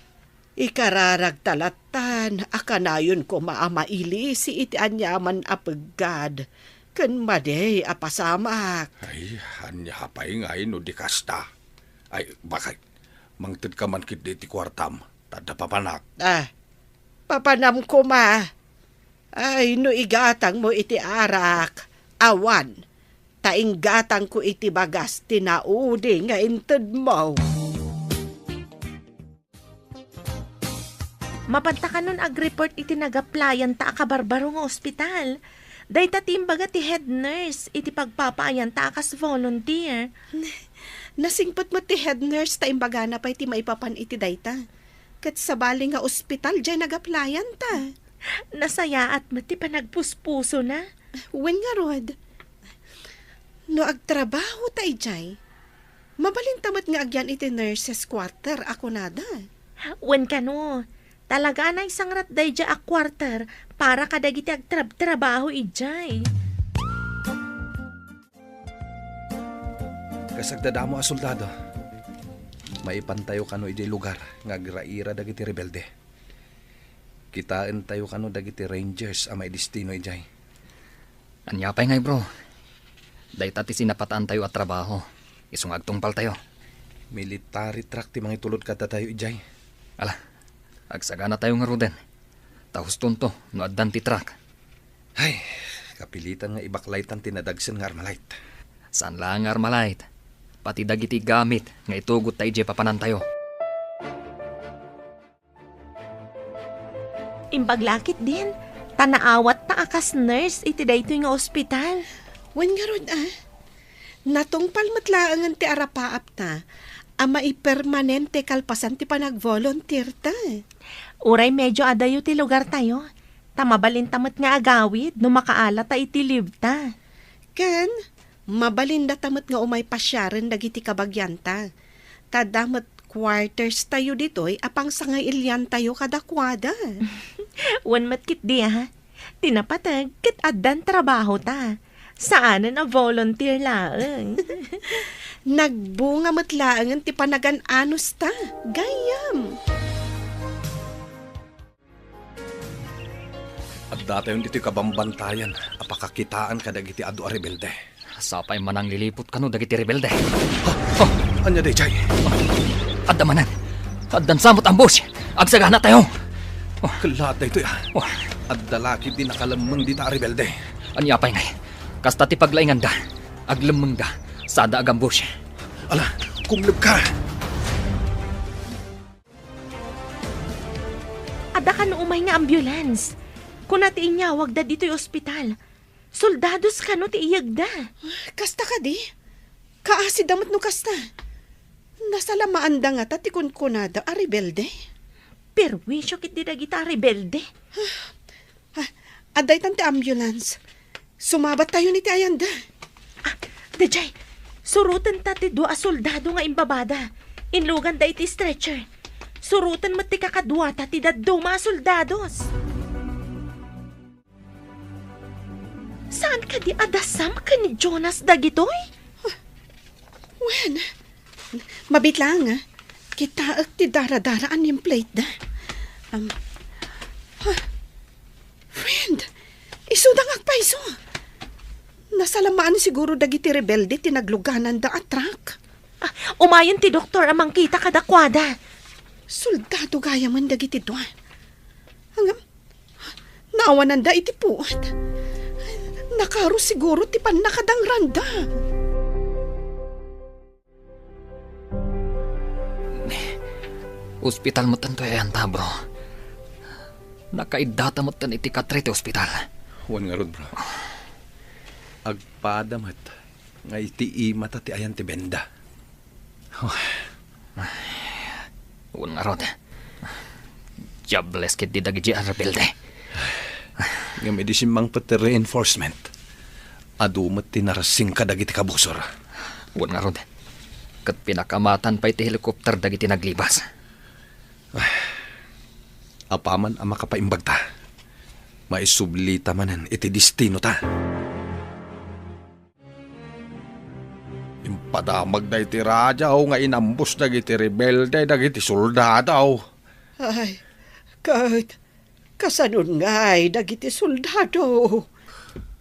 ikararagta lattan a kanayon koma a mailisi iti aniaman a peggad ken madi a pasamak. Ay, ania pay ngay no di kasta? Ay, bakay, mangtedka man ketdi iti kuartam, ta adda papanak. Ah, papanam koma. Ay, no igatangmo iti arak, awan, ta inggatangko iti bagas ti naudi nga intedmo. Mapanta kanon ag-report iti nag-applyanta a kabarbaro nga ospital. Dayta ti imbaga ti head nurse iti pagpapaayanta a kas volunteer. Nasingpet met ti head nurse ta imbagana pay ti maipapan iti dayta. Ket sabali nga ospital diay nag-applyanta. Nasayaat met ti panagpuspusona. Wen ngarud, no agtrabaho ta idiay, mabalinta met nga agyan iti nurses quarter a kunada. Wen kano, talaga a naisangrat daydiay a quarter para kadagiti agtrabtrabaho idiay. Kas agdadamo a soldado, maipantayo kano idiay lugar nga agraira dagiti rebelde. Kitaentayo kano dagiti rangers a maidestino idiay. Ania pay ngay, bro? Dayta ti sinapataantayo a trabaho. Isu nga agtungpaltayo. Military truck ti mangitulod kadatayo idiay. Ala, agsaganatayo ngaruden. Ta hustonto no addan ti truck. Ay, kapilitan nga ibaklaytan ti nadagsen nga Armalite. Saan la nga Armalite, pati dagiti gamit nga itugotta idiay papanantayo. Imbag la ketdin, ta naawatta a kas nurse iti daytoy nga ospital. Wen ngarud, a? Natungpal met laengen ti arapaapta a maipermanente kalpasan ti panagvolunteerta. Uray medio adayo ti lugartayo, ta mabalinta met nga agawid no makaalata iti leaveta. Ken, mabalindata met nga umay pasiaren dagiti kabagianta. Ta adda met quarterstayo ditoy a pangsangailiantayo kadakuada. Wen met ketdi, a? Ti napateg ket addan trabahota. Saanen a volunteer laeng. Nagbunga met laengen ti panagan-anosta. Gayyem. Addatayon ditoy kabambantayan a pakakitaan kadagiti adu a rebelde. Sapay manangliliput kano dagiti rebelde. Ha? Oh! Ania daydiay? Adda manen. Addan samot ambush. Agsaganatayo. Oh. Kellaat daytoy, a. Oh. Adda la ketdi nakalemmeng dita a rebelde. Ania pay ngay? Kasta ti paglainganda. Aglemmengda. Sada agambush. Ala, kumlebka. Adda kano umay nga ambulance. Kuna ti inyawagda ditoy ospital. Soldados kano ti iyegda. Kasta kadi? Kaasida met no kasta. Nasalamaanda ngata ti kunkunada a rebelde? Perwisyo ketdi dagita a rebelde. Ah, adda itan ti ambulance. Sumabattayon iti ayanda. Ah, daydiay, surotenta ti dua a soldado nga imbabada. Inluganda iti stretcher. Suroten met ti kakaduata ti dadduma a soldados. Saan kadi a dasam ken ni Jonas dagitoy? Wen, mabiit laeng, ah. Kitaek ti dara-dara a nameplate da. Um, huh. Friend, isuda nga agpayso. Nasalamaan siguro dagiti rebelde ti naglugananda a truck. Ah, umayen ti doktor a mangkita kadakuada. Soldado gayamen dagiti dua. Ngem, naawananda iti puot. Nakaro siguro ti pannakadangranda. Ospital metten toy ayanta, bro. Nakaiddata metten iti katre ti ospital. Wen ngarud, bro. Agpada met nga iti imata ti ayan ti benda. Wen ngarud. Diables ketdi dagiti a rebelde. Ngem idi simmangpet ti reinforcement, adu met ti narasing kadagiti kabusor. Wen ngarud, ket pinakamatan pay ti helicopter dagiti naglibas. Apaman a makapaimbagta, maisublita manen iti destinota. Impadamagda iti radio nga inambus dagiti rebelde dagiti soldado. Ay, ket kasanon ngay dagiti soldado?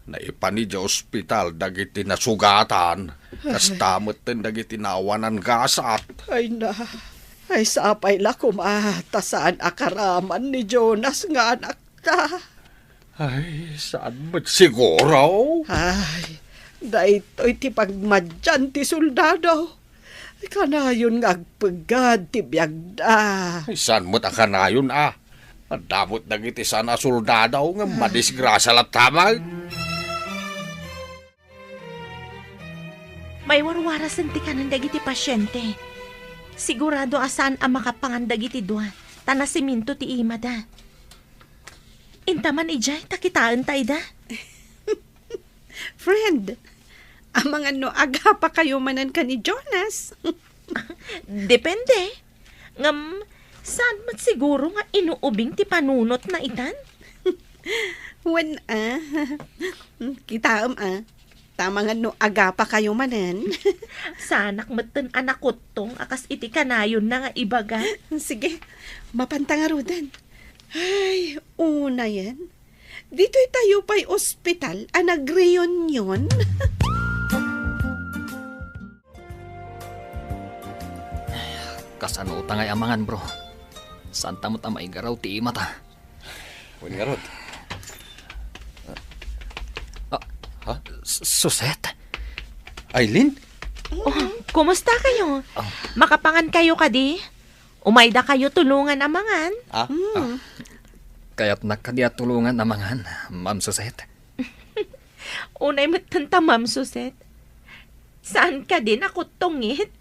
Naipan idiay ospital dagiti nasugatan, kasta metten dagiti naawanan gasat. Ay na, ay sapay la koma ta saan a karaman ni Jonas nga anakta. Ay, saan met siguro? Ay, daytoy ti pagmadian ti soldado. Kanayon nga agpeggad ti biagda. Ay, saan met a kanayon, a? Adda met dagiti saan a soldado nga madisgrasya latta met. Maiwarwarasen ti kanen dagiti pasiente. Sigurado a saan a makapangan dagiti dua, ta nasiminto ti imada. Inta man idiay, ta kitaenta ida. Friend, amangan no agapakayo manen ken ni Jonas. Depende. Ngem, saan met siguro nga inuubing ti panunotna itan? Wen, a. Kitaem, a. Ta amangan no agapakayo manen. Saanak metten a nakuttong a kas iti kanayonna nga ibaga. Sige, mapanta ngaruden. Ay, unayen. Ditoy tayo pay ospital a nagreunion. Kasano ta ngay amangan, bro? Saanta met a maigaraw ti imata? Wen ngarud. Ah, ha? S-, Suset? Aileen? Oh, kumusta kayo? Ah. Makapangan kayo kadi? Umayda kayo tulongan a mangan? Ah? Mm. Ah. Kayatnak kadi a tulongan a mangan, Ma'am Suset. Unay metten ta, Ma'am Suset. Saan kadi nakuttongit?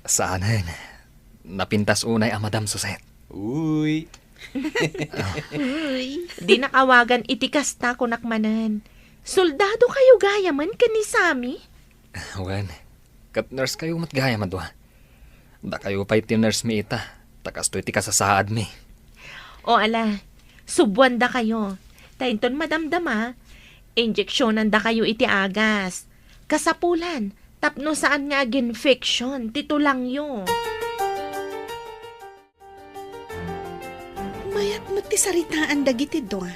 Saanen. Napintas unay a Madam Suset. Uy. Uy. Dinak awagan iti kasta, kunak manen. Soldado kayo gayamen ken ni Sammy? Wen, ket nurse kayo met gayam a dua. Dakayo pay ti nurse mi ita, ta kastoy ti kasasaadmi. O ala, subuandakayo. Ta inton madamdama, injeksionandakayo iti agas. Kasapulan, tapno saan nga aginfection ti tulangyo. Mayat met ti saritaan dagiti dua.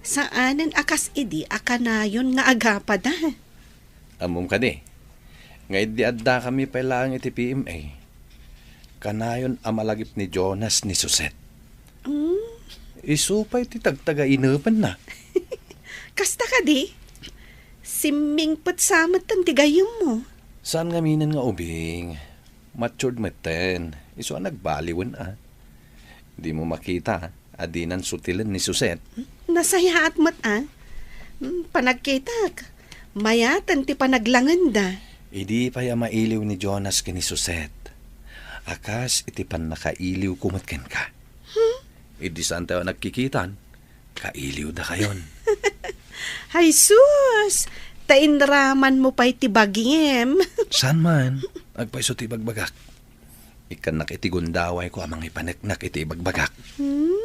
Saanen a kas idi a kanayon nga agapada. Ammom kadi, nga idi addakami pay laeng iti P M A, kanayon a malagip ni Jonas ni Suset. Mm. Isu pay ti tagtagainepenna. Kasta kadi? Simmingpet sa metten ti gayyemmo. Saan ngamin nga ubing. Matured metten. Isu a nagbaliwen a. Dimo makita a dinan sutilen ni Suset. Nasayaat met a. Hmm, panagkitak. Mayaten ti panaglangenda. Idi pay a mailiw ni Jonas ken ni Suset, a kas iti pannakailiwko met kenka. Hmm? Idi saantayo a nagkikitan, kailiwdakayon. Ay sus! Ta inramanmo pay ti bagim. Saan man, agpayso ti ibagbagak. Ikkannak iti gundawayko a mangipaneknak iti ibagbagak. Hmm?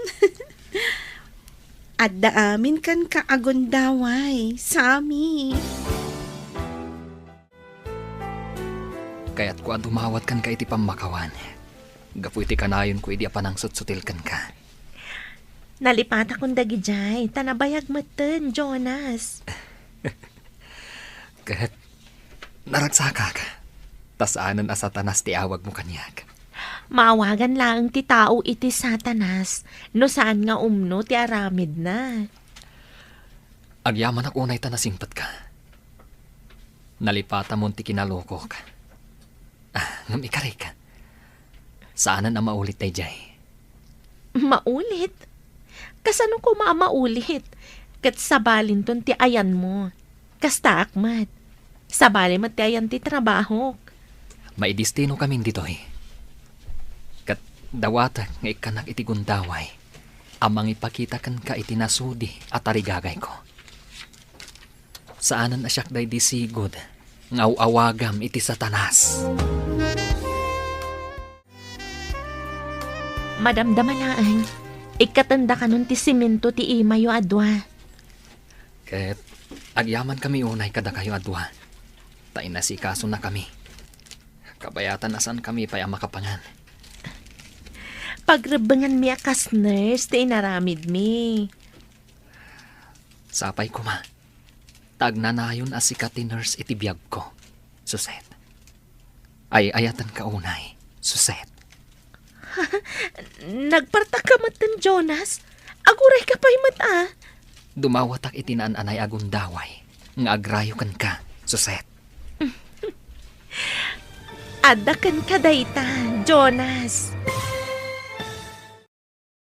Adda amin kenka a gundaway, Sammy. Kayatko a dumawat kenka iti pammakawan. Gapu iti kanayonko idi a panangsutsutil kenka. Nalipatakon dagidiay, ta nabayag metten, Jonas. Ket naragsakak, ta saanen a Satanas ti awagmo kaniak. Maawagan laeng ti tao iti Satanas no saan nga umno ti aramidna. Agyamanak unay ta nasingpetka. Nalipatamon ti kinalukok. Ah, ngem ikarik. Saanen a maulit daydiay. Maulit? Kasano koma a maulit? Ket sabalinton ti ayanmo. Kastaak met. Sabali met ti ayan ti trabahok. Maidestino kamin ditoy. Ket dawatek nga ikkanak iti gundaway a mangipakita kenka iti nasudi a tarigagayko. Saanen a siak daydi sigud nga aw-awagam iti Satanas. Madamdama laeng, ikkatenda kanon ti semento ti imayo a dua. Ket agyamankami unay kadakayo a dua, ta inasikasonakami. Kabayatan a saankami pay a makapangan. Pagrebbenganmi a kas nurse ti inaramidmi. Sapay koma, ta agnanayon a sika ti nurse iti biagko, Suset. Ay-ayatenka unay, Suset. Nagpartakka metten, Jonas. Agurayka pay met, a. Dumawatak iti naan-anay a gundaway nga agrayo kenka, Suset. Adda kenka dayta, Jonas.